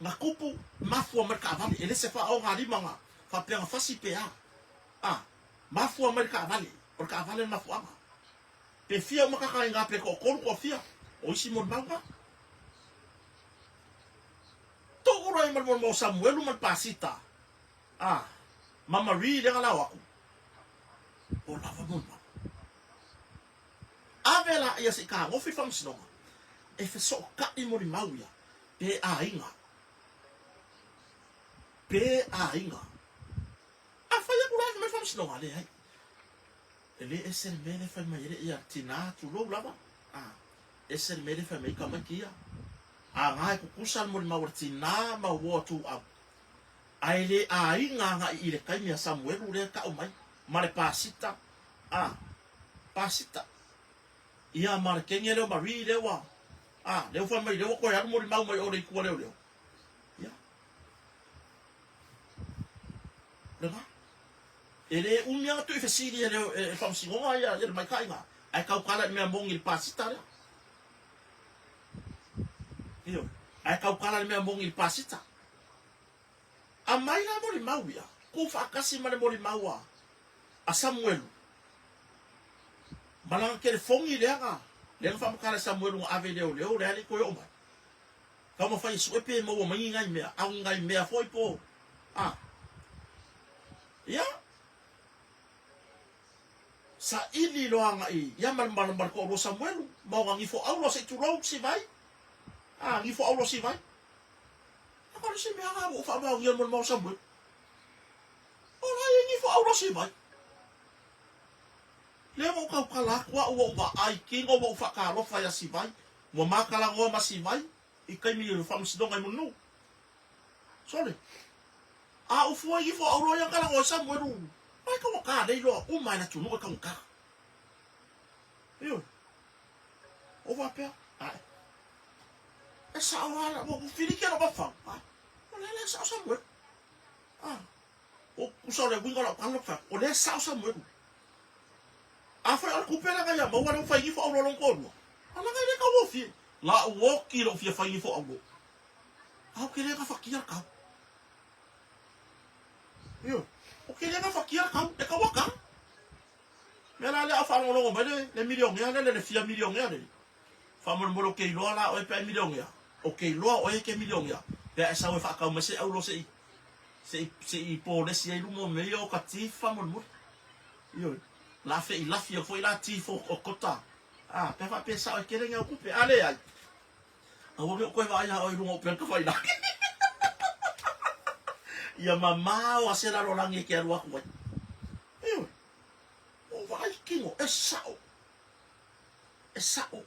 na tupu mafua mai le taavale. E le se faaogalima na faapea na fasi pe a. A, mafua mai le taavale. O le taavale le mafuaaga. Pe fia uma kaka i ngā pe toatolu toafia o isi molimau na. Tuu loa i ma le molimau o Samuelu ma le pasita. A, ma Marie lea na lao atu. O lava molimau. Ave laia se i tagofi le faamasinoga e fesootai molimau ia pe aiga, pe aiga. A fai atu la e fai mai le faamasinoga, leai, e le ese le mea lea e fai mai ai le ia tina, tulou lava, a, ese le mea lea e fai mai ai tamaiti ia. A na e tutusa le molimau a le tina ma uo a Tuuau, ae le aiga agai i le taimi a Samuelu lea e tau mai, ma le pasita, a, pasita. Ia ma le kenge lea o Marie lea ua, a, lea ua fai mai lea ua toe alu molimau mai o le itu a leoleo. Ia. Lena. E le umi lava tui fesili e le, e le faamasinoga ia, ia le maitaiga, ae tautala i le mea moni i le pasita lea. Ioe. Ae tautala i le mea moni i le pasita. Aumai la molimau ia, tu faatasi ma le molimau a, a Samuelu. Ma lana telefoni lea na, lea na faamatala e Samuelu na ave i leoleo, lea le i toe oo mai. Taumafai e sue pe maua mai ni nai mea, a o ni nai mea foi po, a. Ia, saili loa agai ia ma le, ma le, ma le toalua Samuelu, ma ona gifoau loa se i tulou Sivai. A, gifoau loa Sivai. A o le isi mea la ua ou faamaonia mo le mau Samuelu. O la e gifoau loa Sivai. Lea ua ou tautala atu au ua ou vaai kino ua ou faatalofa ia Sivai, ua ma talanoa ma Sivai i taimi o le faamasinoga i Mulinuu. Sole, a ou fua ifo au loa ia talanoa ai Samuelu, ai taugata nei loa uma e le atunuu e taugata. Ioe, ou faapea, ae, e sao lava, ua filiki lou mafaufau, ae, o lea la e sao Samuelu. A, o tusa o le uiga o lau tala fai atu, o lea e sao Samuelu. Afai o le tupe lea na ia maua lea ua fai ifo auloa lona toalua, a leaga e le taugofie. Lau oti lou fia fai ifo auloa. A ou te le gafatia le tau. Ioe, ou te le gafatia le tau, e tauata. Mea la lea a o faalogologo mai le, le milionea lele, le fia milionea lele. Faamolemole ou te iloa la oe pe a e milionea. Ou te iloa oe e te milionea pe a e sau e faatau mai se auloa se i se i se i polesi ai luma o mea ia o ka teeth faamolemole. Ioe. La feilafi atu foi la teeth o, o kota. A, pe a faapea e sao e tele ni au tupe. A leai. Aua ne i ou toe vaai iā oe i luga o upega tafailagi. Ia mamao a se lalolagi e te alu atu ai. Ioe. Ua ou vaai i tino, e sao. E sao.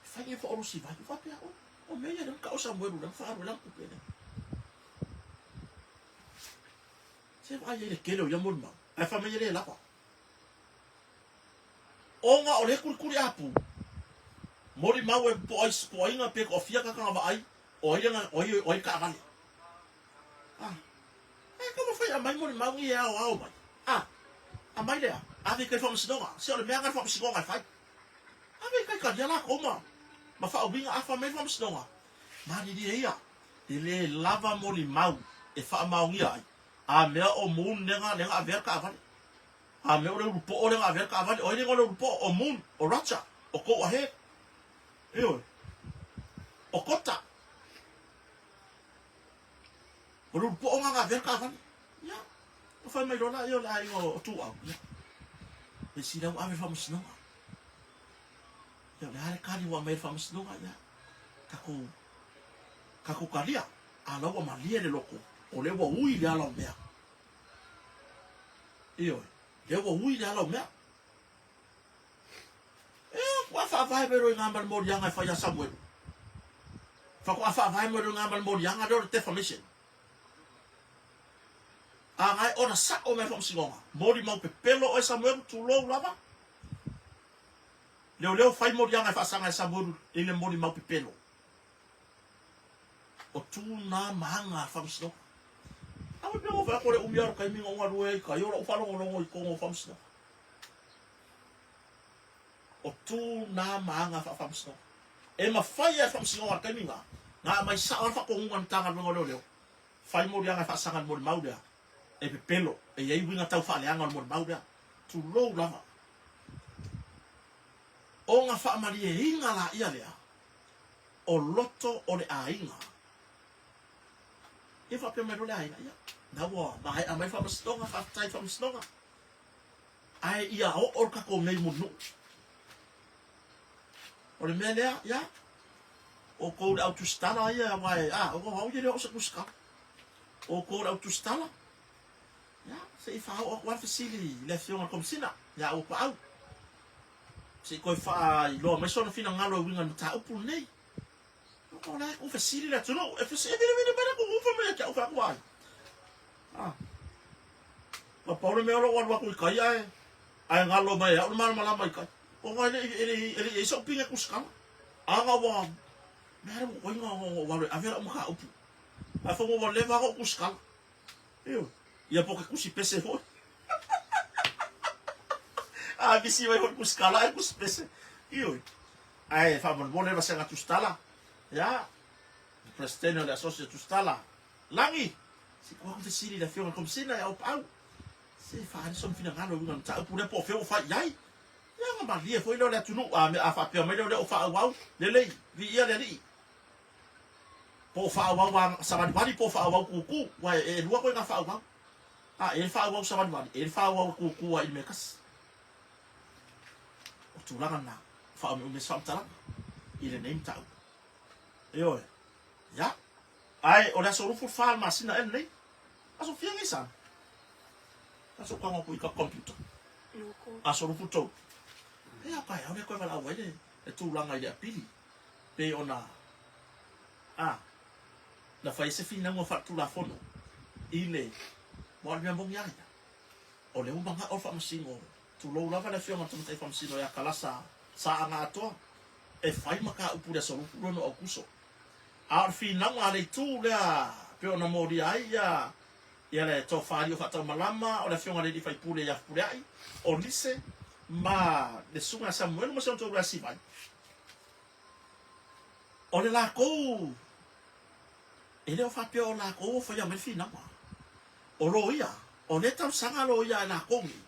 E fai nei faaolosi vai. Ou faapea, oh, o mea ia lea na tau e Samuelu lea na faaalu ai lana tupe lea. Se vaai ai le tele o ia molimau. Ae fai mai e le lava. Ona o lea e kulikuli apu, molimau e po ai po aiga pe toafia tagata na vaai o ai lena o ai o ai taavale. Ah. E taumafai e aumai molimau nei e aoao mai. Ah. Aumai lea, ave i tai faamasinoga. Se o le mea lena le faamasinoga e fai. Ave i tai talia latou ma ma faauiga a fai mai le faamasinoga. Malilie ia, e le lava molimau e faamaonia ai a mea o Moon lena lena avea le taavale. A mea o le ulu poʻo lea na avea le taavale, o ai lea o le ulu poʻo? O Moon, o Raja, o Go Ahead, ioe, o Kota. O le ulu poʻo lena na avea le taavale. Ia, na fai mai loa lea o le aiga o Tuuau, ia, le sili ua ave i le faamasinoga. Ia, o le a le kali ua aumai e le faamasinoga? Ia, tatou, tatou talia, a la ua malie le loto, o lea ua ui le ala o mea. Ioe, lea ua ui le ala o mea. E, faatoa faavae mai loa i ina ma le moliaga e fai ia Samuelu. Faatoa faavae mai loa i ina ma le moliaga lea o le defamation. A na e ona sao mai le faamasinoga, molimau pepelo oe Samuelu, tulou lava. Leoleo fai moliaga e faasaga e Samuelu i le molimau pepelo. O tu na ma aga a le faamasinoga. A faapea ua fai atu o le umi lava o le taimi na ou galue ai i tai o lau faalogologo i totonu o faamasinoga. O tu na ma aga faa-faamasinoga. E mafai lava e le faamasinoga i le taimi lena, na aumai sao lava le faatonuga a le Matagaluega o Leoleo, fai moliaga e faasaga i le molimau lea, e pepelo, e i ai uiga tau faaleaga o le molimau lea. Tulou lava. Ona faamalieina laia lea o loto o le aiga. Ia faapea mai loa le aiga, ia, na ua maea mai le faamasinoga, faafetai i le faamasinoga. Ae ia oo le tatou mea i Mulinuu. O le mea lea, ia, outou le au tusitala ia, aua e, a, o au ia le oo se tusitala. Outou le au tusitala, ia, se i faaoo atu lava le fesili i le afioga i le Komesina, ia Auapaau. Se i toe faailoa mai sona finagalo e uiga i le mataupu lenei. O la e tuu fesili le atunuu, e fesili, e vilivili mai le atunuu fai mai ia te au fai atu ai. Ah. Na pau le mea o lou alu atu i tai ae ae galo mai e au le malamalama i tai. Ona e le e le e le i ai sau pine tusitala. A na ua mea le ua ina ou alu e ave lau mataupu. Ae fai mai ua leva ona ou tusitala. Ioe. Ia po o ke tusi pese foi. A misi mai foi tusitala ae tusi pese. Ioe. Ae faamolemole le vasega tusitala. Ia, le Peresetene o le Asosi o Tusitala, Lagi, se i tuu atu fesili i le Afioga i le Komesina ia Aupaau, se faaali sona finagalo e uiga i le mataupu lea po o fea ua fai i ai. Ia ona malie foi lea o le atunuu, a mea a faapea mai lea o lea ua faaauau, lelei, viia le Alii. Po o faaauau a savalivali po o faaauau kūkū, aua e elua koe na faaauau. A e faaauau savalivali, e faaauau e kūkū ai i le mea e tasi. O tulaga na faaumeaume se faamatalaga i lenei mataupu. Ioe. Ia. Ae o le aso 24 o le masina ea lenei. Aso fia nei Sam? Aso tago atu i ka computer. Aso 23. Ia taeao lea toe valaau ai le, le tulaga i le apili. Pei ona a na fai ai se finauga faaletulafono i le aua o le mea moni lava ia, o lea ua manao le Faamasino, tulou lava le Afioga i le Tamaitai Faamasino ia Kalasa Saaga Atoa, e fai mataupu i le aso 26 o Aokuso. A o le finauga a le itu lea pei ona molia ai ia ia le Tofa Alii o Faataumalama, o le Afioga i le Alii Faipule ia Fepuleai, o Lise ma le Susuga ia Samuelu ma si ona toalua ia Sivai, o le latou, e le o faapea o latou o faia mai le finauga. O loia, o lea talosaga loia a latou nei,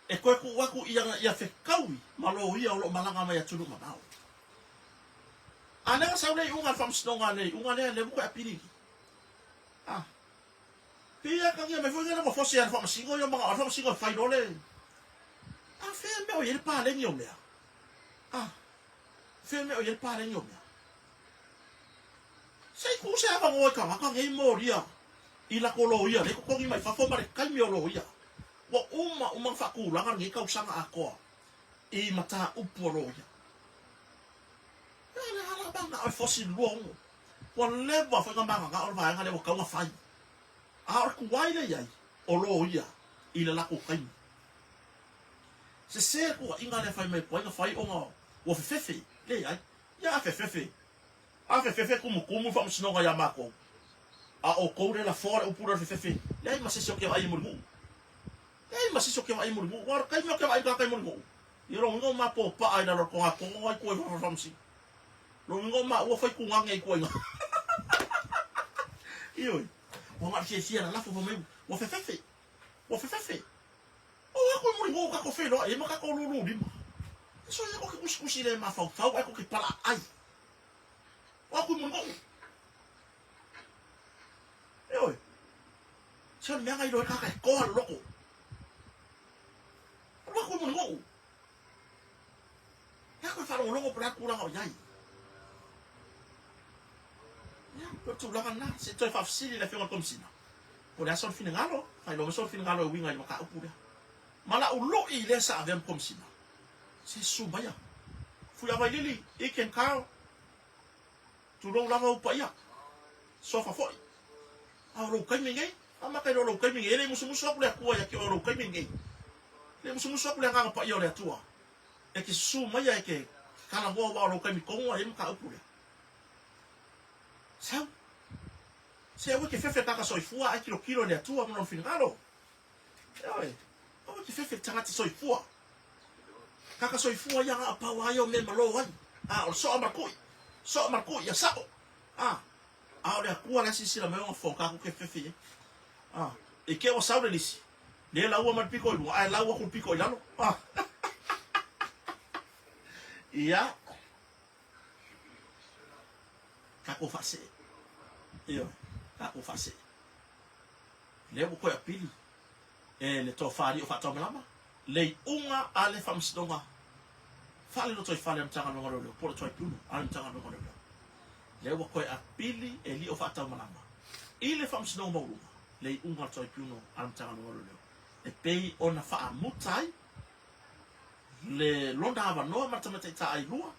e toe tuu atu ia, ia fetaui ma loia o lo o malaga mai atunuu mamao. A lea na sau le iuga a le faamasinoga, le iuga lea, lea ua toe apili i i. A, pei e atagia mai foi lea ua fosi e le faamasino ia manao le faamasino e fai loa le, a fea mea o i ai le paleni o mea? A, fea mea o i ai le paleni o mea? Se i kuu se avanoa i tagata nei molia i lako loia lea e totogi mai fafo ma le taimi o loia. Ua uma uma ona faatulaga lenei tausaga atoa i mataupu a loia. Ia lea la manao e fosi i le 26. Ua leva foi ona mananao le vaega lea ua tatau ona fai. A o le tuai lea i ai o loia i le latou taimi. Sese le tuuaiga lea fai mai tuai na fai ona ua fefefe. Leai. Ia a fefefe. A fefefe tumutumu le faamasinoga ia matou, a outou lea lafoa le upu lea o le fefefe, leai ma se isi o te vaai i Mulinuu. Leai ma se isi o te vaai i Mulinuu. Aua o le taimi o te vaai i le tagata i Mulinuu, ia lona uiga ua ma popaa i lalo o le togatogo ai tua i fafo o le faamasino. Lona uiga ua maua fai tugage i tua i ina. Ioe. Ua na o le fiafia lalafo fai mai ua fefefe. Ua fefefe. O atu i Mulinuu tatou feiloai ai ma tatou lululima. E soia tou te tusitusi le mafaufau ae tou te palaaai. O atu i Mulinuu. Ioe. Se o le mea na iloa ai le tagata e toa le loto. Alu atu i Mulinuu. Ia koe faalogologo po o le a le tulaga o i ai. Ia, pei o le tulaga lena. Se i toe faafesili i le Afioga i le Komesina, po o le a sona finagalo, faailoa mai sona finagalo e uiga i le mataupu lea. Ma lau lui lea sa avea ma Komesina, se susu maia. Fuiavailili, Ike and Kyle, tulou lava ou paia, sofa foi. A o lou taimi nei, amata i lo lou taimi nei, e le i musumusu atu le Atua ia te oe o lou taimi nei. E le i musumusu atu le Agaga Paia o le Atua e te susu maia e te talanoa aua o lou taimi tonu a i ai le mataupu lea. Sau. Se aua e te fefe tagata soifua ae tilotilo i le Atua ma lona finagalo. Ioe. Aua e te fefe tagata soifua. Tagata soifua ia na o pau lava ia o mea e malo ai. A o le soa ma le kui. Soa ma le kui ia sao. A, a o le Atua la e silasila mai ona fofoga tatou te fefe i ai. A, i te ua sau le lisi, le laua mai le pito i luga, ae lau atu le pito i lalo. A. Ia. Tatou faasee. Ioe, tatou faasee. Lea ua toe apili e le tofa alii o Faataumalama le iuga a le Faamasinoga Faale-Lotoifale a le Matagaluega o Leoleo po o le Tribunal a le Matagaluega o Leoleo. Lea ua toe apili e alii o Faataumalama i le Faamasinoga Maualuga le iuga a le Tribunal a le Matagaluega o Leoleo e pei ona faamuta ai le lona avanoa ma le tamaitai taailua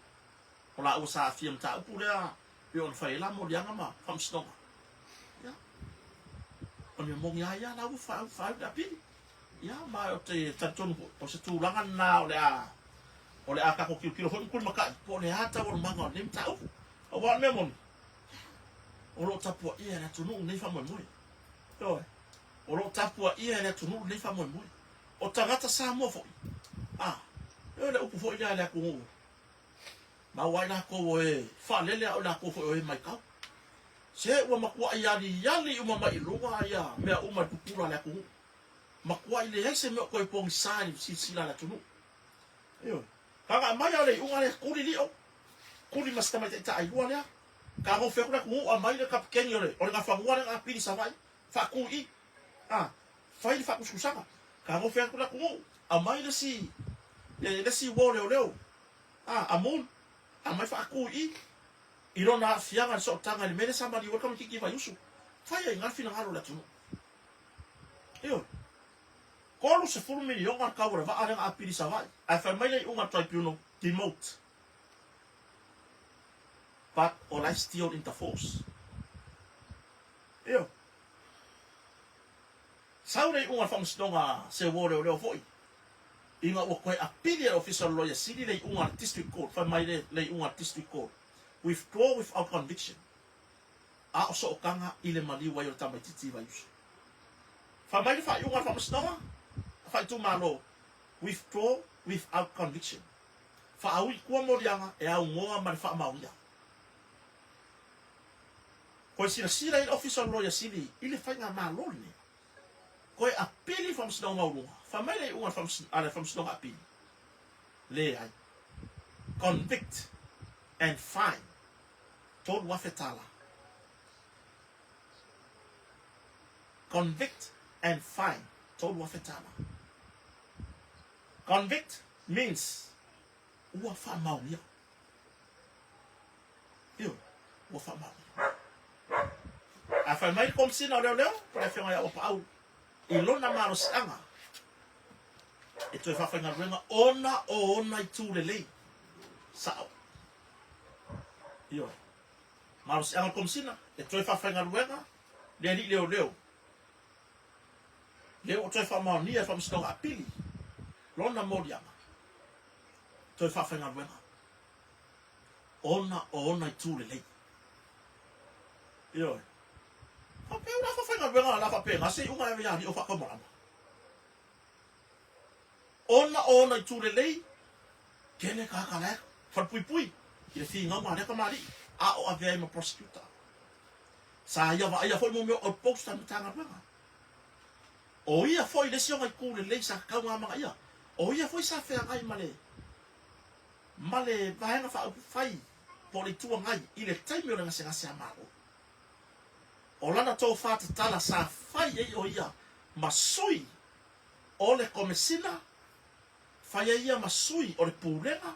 o laua sa aafia i le mataupu lea pei ona fai ai la moliaga ma faamasinoga. Ia, o le mea moni lava ia, la ua faau, faau le apili. Ia, ma ou te talitonu foi, o se tulaga lena o le a, o le a tatou tilotilo foi ma tulimatai, po o le a taualumaga o lenei mataupu. Aua o le mea moni, o lo o tapuaia e le atunuu lenei faamoemoe. Ioe, o lo o tapuaia e le atunuu lenei faamoemoe. O tagata Samoa foi, a, ioe le upu foi lea a le atunuu, Maua ai lakou o e faalele a o lakou foi o e maitau. Se ua matuai aliali uma mai i luga ia mea uma i le pupula a le atunuu. Matuai leai se mea o toe pogisa i le silasila a le atunuu. Ioe. Taga aumai a o le iuga lea, tuli lio, tuli ma si tamaitai taailua lea. Tagofe atu le atunuu, aumai le kapikeni o le, o le Gafanua lea na apili i Savaii, faatu i i. A, fai le faatusatusaga. Tagofe atu le atunuu, aumai le isi, le isi uo leoleo A, a Moon, aumai faatu i i, i lona aafiaga i le sootaga i le mea lea sa maliu ai le tamaitiiti i Vaiusu. Fai ai i ina le finagalo o le atunuu. Ioe. 30 miliona le tau o le vaa lea na apili i Savaii, ae fai mai le iuga a le Tribunal, demote. But o la e still in the force. Ioe. Sau le iuga a le Faamasinoga a se uo leoleo foi, ina ua toe apili e le Ofisa o le Loia Sili le iuga a le District Court, fai mai le le iuga a le District Court, withdraw without conviction, a o sootaga i le maliu ai o le tamaitiiti i Vaiusu. Fai mai le faaiuga a le Faamasinoga Faaitumalo, withdraw without conviction, faaui i tua moliaga e aunoa ma le faamaonia. Toe silasila i le Ofisa o le Loia Sili i le faigamalo lenei. Toe apili Faamasinoga Maualuga. Fai mai le iuga a le Faamasinoga Apili, Leai. Convict and fine $3,000. Convict and fine $3,000. Convict means ua faamaonia. Ioe, ua faamaonia. A fai mai le Komesina o Leoleo po o le Afioga ia Uapaau i lona malosiaga e toe faafaigaluega ona o ona itu lelei. Sao. Ioe. Malosiaga o le Komesina e toe faafaigaluega le alii leoleo lea ua toe faamaonia e le Faamasinoga Apili lona moliaga toe faafaigaluega ona o ona itu lelei. Ioe. Faapea o le a faafaigaluega o le a faapena se iuga e ave ia alii o faataumalama. Ona o ona itu lelei, tele tagata la e falepuipui i le finauga a lea tamalii, a o avea ai ma prosecutor. Sa ia vaaia foi mo mea o outpost a le Matagaluega. O ia foi le isi ona itu lelei sa tatau ona amanaia. O ia foi sa feagai ma le ma le Vaega Faaupufai po o le Itu Agai i le taimi o le gasegase a Malo. O lana tofa tatala sa fai ai o ia ma sui o le Komesina, fai ai ia ma sui o le Pulega,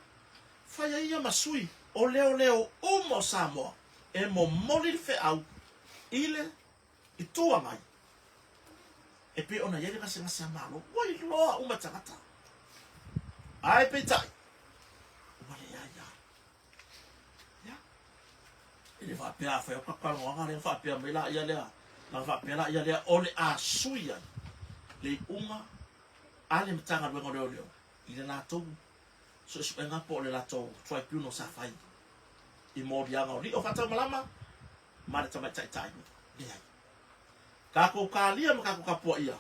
fai ai ia ma sui o leoleo uma o Samoa e momoli le feau i le Itu Agai e pei ona i ai le gasegase a Malo. Ua iloa uma e tagata. Ae peitai, ua leai lava. Ia. E le faapea a fai atu talanoaga lea faapea mai laia lea, na faapea laia lea o le a sui ai le iuga a le Matagaluega o Leoleo i le latou suesuega po o le latou tribunal sa fai i moliaga o lio faataumalama ma le tamaitai tailua. Leai. Tatou talia ma tatou tapuaia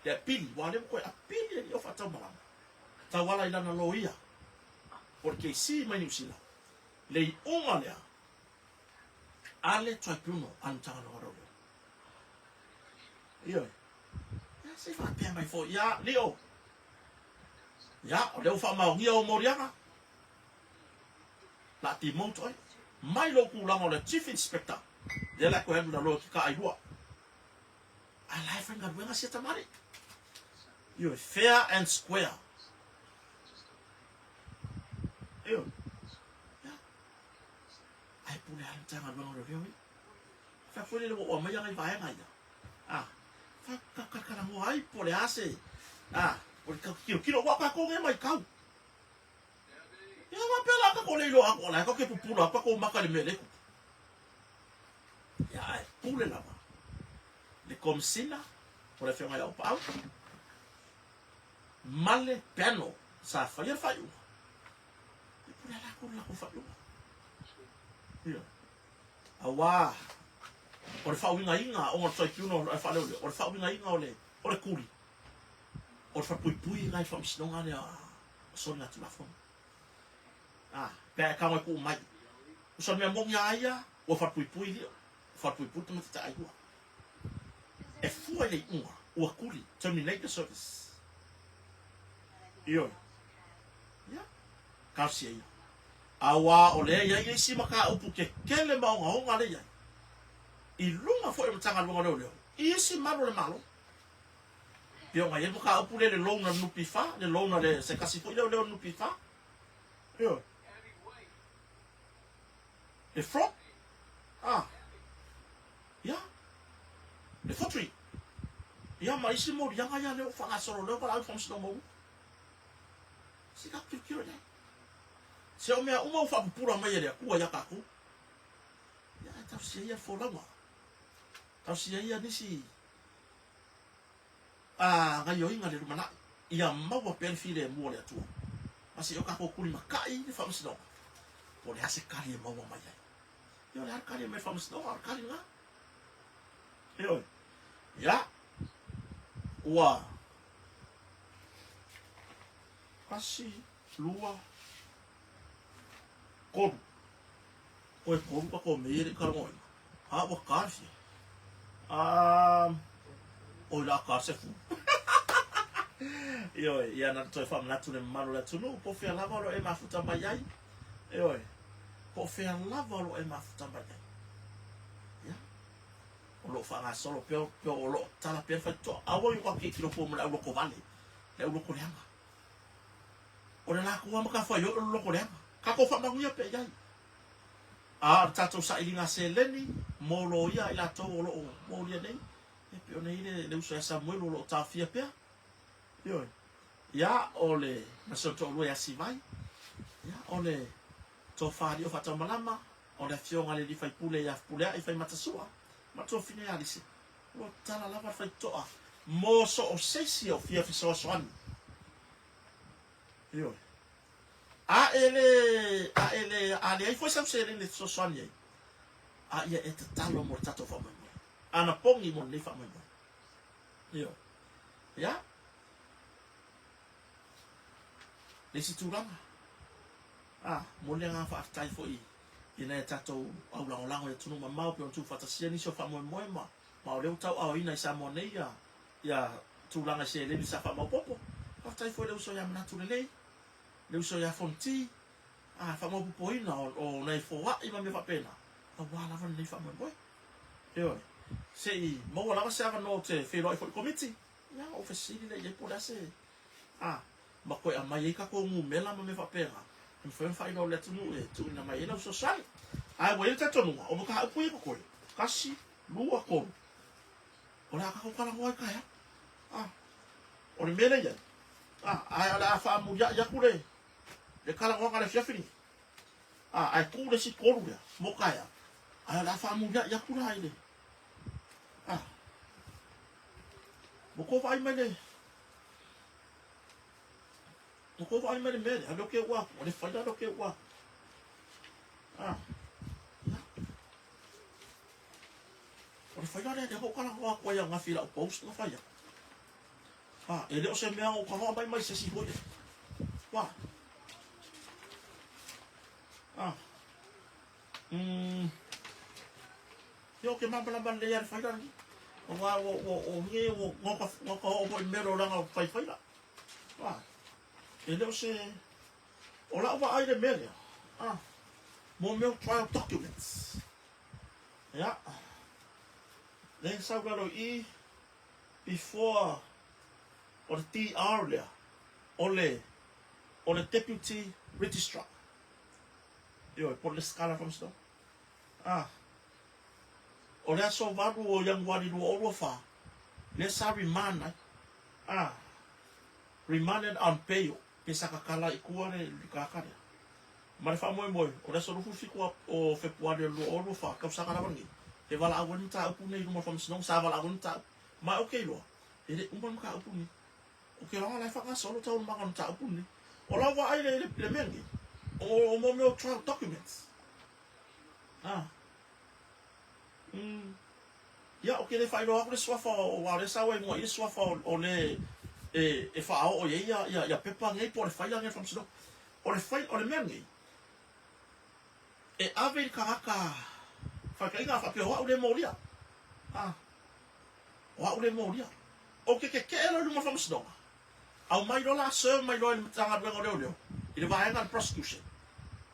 le apili, aua o lea ua toe apili e lio faataumalama tauala i lana loia po o le KC mai Niu Sila, le iuga lea a le Tribunal a le Matagaluega o Leoleo. Ioe. Ia, se i faapea mai foi, ia, Lio, ia, o lea ua faamaonia ou moliaga, la demote oe, mai lou tulaga o le Chief Inspector, lea la e toe alu i lalo e te taailua. A la e faigaluega sia tamalii. Ioe, fair and square. Ioe. Ia. Ae pule lava le Matagaluega o Leoleo ia. Fai atu foi lele ua ou aumaia nai vaega ia. A, faatalatalanoa ai po o le a se, a, o le tilotilo, aua o tatou nei e matau. Ia faapea la tatou le iloa atu, o la e tatou te pupula atu tatou maka i le mea lea e tupu. Ia ae pule lava le Komesina o le Afioga ia Aupaau ma le panel sa faia le faaiuga. E pule lava latou i le latou faaiuga. Ia. Aua o le faauigaina ona o le tribunal e faaleoleo, o le faauigaina o le o le tuli, o le falepuipui lena i le faamasinoga lea o soligatulafono. A, pe a e tago e tuu mai. Uso le mea moni a ia, ua falepuipui lio, ua falepuipui le tamaiti taailua. E fua i le iuga, ua tuli, terminate the service. Ioe. Ia, talosia ia. Aua o lea e i ai isi mataupu kekele ma ogaoga lea e i ai, i luga foi o Matagaluega o Leoleo, i isi malu o le Malo. Pei ona i ai le mataupu lea i le loan a le NPF, le loan a le se tasi foi leoleo a le NPF. Ioe. Le fraud. Ah. Ia. Le forgery. Ia ma isi moliaga ia lea ua faagasolo lea ua valaau i le Faamasinoga Maualuga. Se i tatou tilotilo i ai. Se o mea uma ua faapupula mai e le Atua ia tatou. Ia ae tausia ia le folauga. Tausia ia nisi a gaioiga i le lumanai, ia maua pea le filemu o le Atua. Ma se i o tatou tulimatai i le faamasinoga, po o le a se tali e maua mai ai. Ia o le a le tali e aumai i le faamasinoga, o le tali lena. Ioe. Ia, ua tasi, lua, tolu. Koe tolu tatou mea ia e le i talanoaina. A ua ta le fia. A oi la ta le sefulu. Ioe, ia na toe faamanatu i le mamalu o le atunuu, po o fea lava o lo o e mafuta mai ai. Ioe, po o fea lava o lo o e mafuta mai ai. Ia, o lo o faagasolo pea, pea o lo o tala pea le faitotoa. Aua ne i tatou tilotilo fua ma le aulotovale, le aulotoleaga. O le latou lava matafaioi o le lotoleaga. Tatou faamanuia pea i ai. A o le tatou sailiga seleni mo loia a i latou o lo o molia nei, e pei ona i ai le uso ia Samuelu o lo o taofia pea. Ioe. Ia, o le ma si ou toalua ia Sivai. Ia, o le Tofa Alii o Faataumalama, o le Afioga i le Alii Faipule ia Fepuleai Faimatasua, ma le Tuafine ia Alise. Ua tala lava le faitotoa mo so o se isi o fia fesoasoani. Ioe. A e le, a e le, a leai foi sau seleni e fesoasoani ai, a ia e tatalo mo le tatou faamoemoe. Anapogi mo lenei faamoemoe. Ioe. Ia. Le isi tulaga, a, momoli le agaga faafetai foi i nai a tatou au lagolago i atunuu mamao pei ona tuufaatasia nisi o faamoemoe ma, ma o lea ua tauaaoina i Samoa nei ia, ia tulaga i seleni sa faamaopoopo. Faafetai foi i le uso ia Manatu Lelei, le uso ia Fonoti, a, faamaopoopoina o, o nai foai ma mea faapena, aua lava lenei faamoemoe. Ioe. Se i maua lava se avanoa ou te feiloai foi i le Komiti, ia, ou fesili lea i ai po o le a se, a, ma toe aumai ai tatou numera ma mea faapena, e mafai ona faailoa i le atunuu e tuuina mai ai lau fesoasoani. Ae ua i ai le talitonuga, o mataupu ia e totoe, tasi, lua, tolu, o le a tatou talanoa ai taeao. A, o le mea lea e i ai, a, ae o le a faamuliai atu le, le talanoaga i le afiafi lenei. A, ae tuu le isi tolu lea mo taeao, ae o le a faamuliai atu la i le, a, ua tou vaai mai le, Ua tou vaai mai le mea lea, lea ou te ua atu, o le faila lea ou te ua atu. Ah, ia. O le faila lea, lea ou talanoa atu ai ananafi i lau post na fai atu. Ah, e le o se mea na ou tagoa mai mai se isi foi lea. Wah. Ah. Ia ou te malamalama lelei lava i le faila lenei. Aua ua, ua, o nei ua gata, gata oo foi i le mea lea o lana fai faila. Ah, e le o se... O lau vaai i le mea lea, ah, mo mea o trial documents. Ia, lea e sau lalo i i, before o le DR lea, o le, o le Deputy Registrar. Ioe, po o le Lesitala Faamasinoga. Ah, o le aso 8 o Ianuari 2024, lea sa remand ai. Ah, remanded on bail, pe sa tatala i tua le tagata lea. Ma le faamoemoe, o le aso 27 o Fepuari o le 2024, tausaga lava lenei, e valaau ai le mataupu lenei i luma o le Faamasinoga, sa valaau ai le mataupu. Ma ou te iloa, e le i uma le mataupu lenei. Ou te iloa la e faagasolo taualumaga o le mataupu lenei. O lau vaai i le mea lenei, o mo mea o trial documents. Ah. Mm. Ia, ou te le faailoa atu le suafa o, aua o lea sa ua igoa i le suafa o, o le e, e faaoo i ai ia, ia, ia pepa nei po o le faila nei o le faamasinoga. O le fai, o le mea lenei, e ave i le tagata faitaina a faapea o au lea e molia. Ah. O au lea e molia. Ou te tetee loa i luma o le faamasinoga, aumai loa la serve mai loa i le Matagaluega o Leoleo, i le vaega a le prosecution,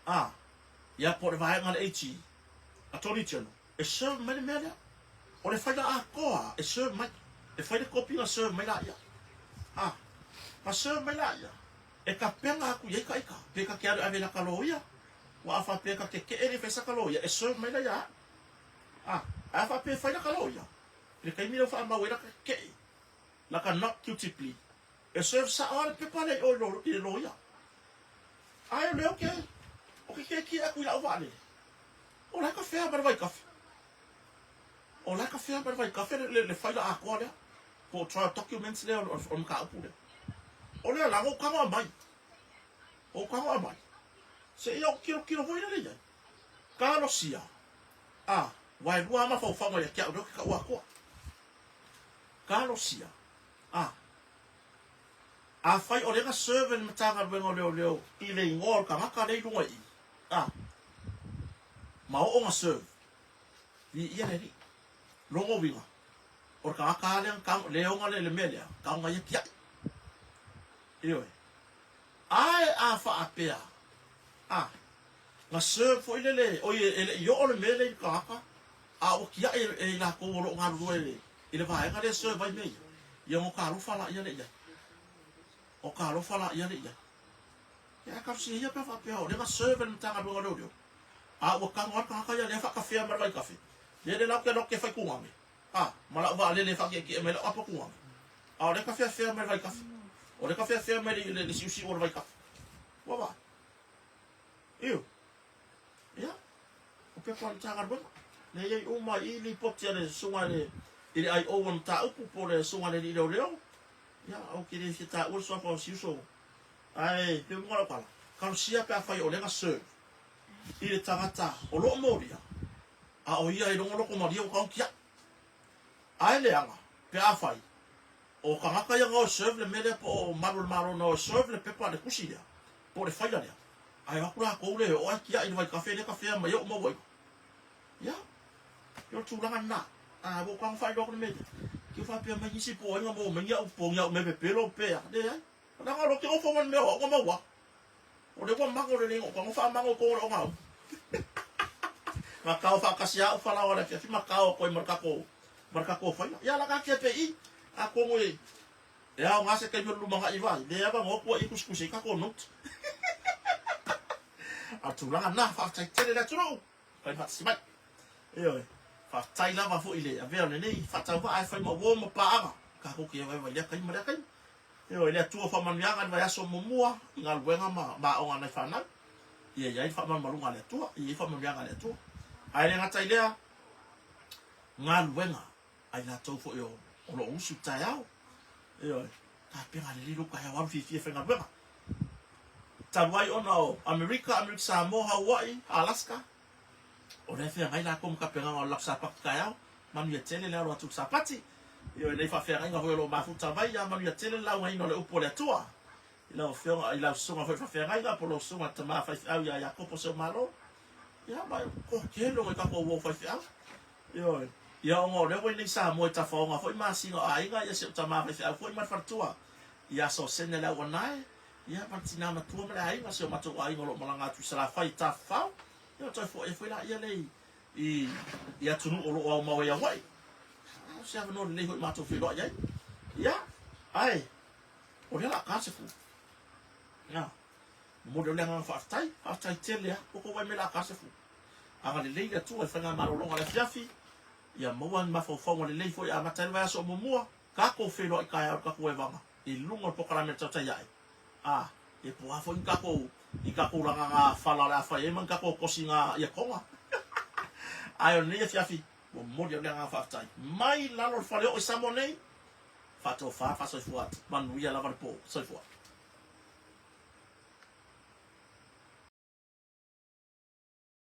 a, ia po o le vaega a le AG, Attorney General, e serve mai le mea lea. O le faila atoa e serve mai, e fai le kopi ona serve mai laia. A, na serve mai laia, e tapena atu i ai ta ita, pe ta te alu e ave i lata loia, aua a faapea ta tetee le fai sa ta loia, e serve mai la ia au. A, ae a faapea e fai lata loia, I le taimi lea ua faamau ai laka ke'e, laka not guilty plea, e serve sa'o lava le pepa lea i o i le loia. Ae o lea ou te, ou te kiekie atu i la'u vaalele, o la e kafea ma le vaikafe. O la e kafea ma le vaikafe le, le, le faila atoa lea, po o trial documents lea o, o, o le mataupu lea. O lea la, na ou tago aumai. Ou tago aumai. Seia ou tilotilo foi lele i ai. Talosia. A, waelua lava mafaufauga ia te au lea ou te taua atua. Talosia. A, afai o lea na serve e le Matagaluega o Leoleo i le igoa o le tagata lea i luga i i, a, ma oo na serve, viia le Alii. Lona uiga, o le tagata lava lea na lea ona le mea lea, taoga ia tiai. Ioe. Ae a faapea, a, Na serve foi lele, oi e le i oo le mea lea i le tagata, a ua tiai e i latou o lo o galulue i le vaega lea e serve ai mea ia, ia ona talofa laia lea i ai. O talofa laia lea i ai. Ia ae talosia ia pe a faapea o lea na serve e le Matagaluega o Leoleo. A ua tago lava le tagata ia lea faakafea ma le vaikafe, lea le la ou te alu atu e fai tugane, a, ma lau vaalele e faatietie mai lau apa tugane. A o lea e tafeafea mai le vaikafe. O lea e tafeafea mai le, le, le siusiu o le vaikafe. Ua vaai. Io. Ia, o pepa o le Matagaluega. Lea e i ai uma i i lipoti a le susuga i le, i le IO o le mataupu po o le susuga i le alii leoleo. Ia, ou te le fia taua le suafa o si uso. Ae, pe uiga lau tala, talosia pe afai o lea na serve i le tagata o lo o molia, a o ia e logologo malie ua tago tiai. Ae leaga, pe afai o tagata ia na o e serve le mea lea po o malu o le Malo na o e serve le pepa le tusi lea, po o le faila lea, ae o atu latou le oo ae tiai i le vaitafe lea tafea mai ai ou mauaiga. Ia, ia o le tulaga lena. A ua ou tago faailoa atu le mea lea. Ke faapea mai nisi po o ai na maua mai ni au po o ni au mea pepelo pe a. Leai. Leaga o lea ou te nofo ma le mea o au na maua atu. O lea ua mago lelei na ou tago faamago i totonu o le ogauma. Na tao faatasi lava au falaoa i le afiafi ma tao atu ai ma le tatou ma le tatou faila. Ia o le a taatia pea i i. Atonu e E aoga se taimi o le lumanai vai, le avanoa atu ai e tusitusi ai tatou note. A o le tulaga lena, faafetai tele i le atunuu, fai faatasi mai. Ioe, faafetai lava foi i le avea o lenei faatauvaa e fai ma uo ma paaga, tatou te vaivai i lea taimi ma lea taimi. Ioe, le Atua faamanuiaga i le vaiaso muamua i galuega ma ma aoga a nai fanau. Ia i ai le faamalumaluga a le Atua, ia i ai faamanuiaga a le Atua. Ae le gata i lea, galuega a i latou foi o lo o usu i taeao. Ioe, tapena lelei lou taeao alu fiafia e faigaluega. Talu ai ona o Amerika, Amerika Samoa, Hawaii, Alaska, o lea e feagai latou ma tapenaga o le latou Sapati taeao. Manuia tele le alo atu i le Sapati. Ioe, nei faafeagaiga foi o lo o mafuta mai, ia manuia tele le laugaina o le upu a le Atua. I lau afioga, i lau susuga foi i le faafeagaiga, po o lau susuga i le tama faifeau ia Iakopo Seumalo, ia ma e toatele o nai tatou uo faifeau. Ioe. Ia ona o lea ua i nei Samoa i tafaoga foi masina o aiga ia si ou tama faifeau foi ma le faletua ia Sosene le Auanae ia ma le tina matua ma le aiga si o matou aiga o lo o malaga atu i Salafai i Tafafao ia ona toe foi ai foi laia lea i i atunuu o lo o aumau ai Hawaii. A o se avanoa lelei foi matou feiloai ai. Ia, ae o lea o le a ta se fulu. Ia, momoli atu le agaga faafetai, faafetai tele lava. Ua tou vaai mai o le a ta se fulu. Agalelei le Atua i faigamalologa o le afiafi, ia maua ni mafaufauga lelei foi e amata ai le vaiaso o muamua, tatou feiloai taeao i le tatou evaga i luga o le polokalame a le tautai ae. A, ia po o a foi ni tatou, ni tatou lagaga fala o le a fai ai ma ni tatou tosiga iatoga. Ae o lenei afiafi, ua momoli atu le agaga faafetai mai lalo o le faleoo i Samoa nei, faatofa, faasoifua atu, manuia lava le po. Soifua.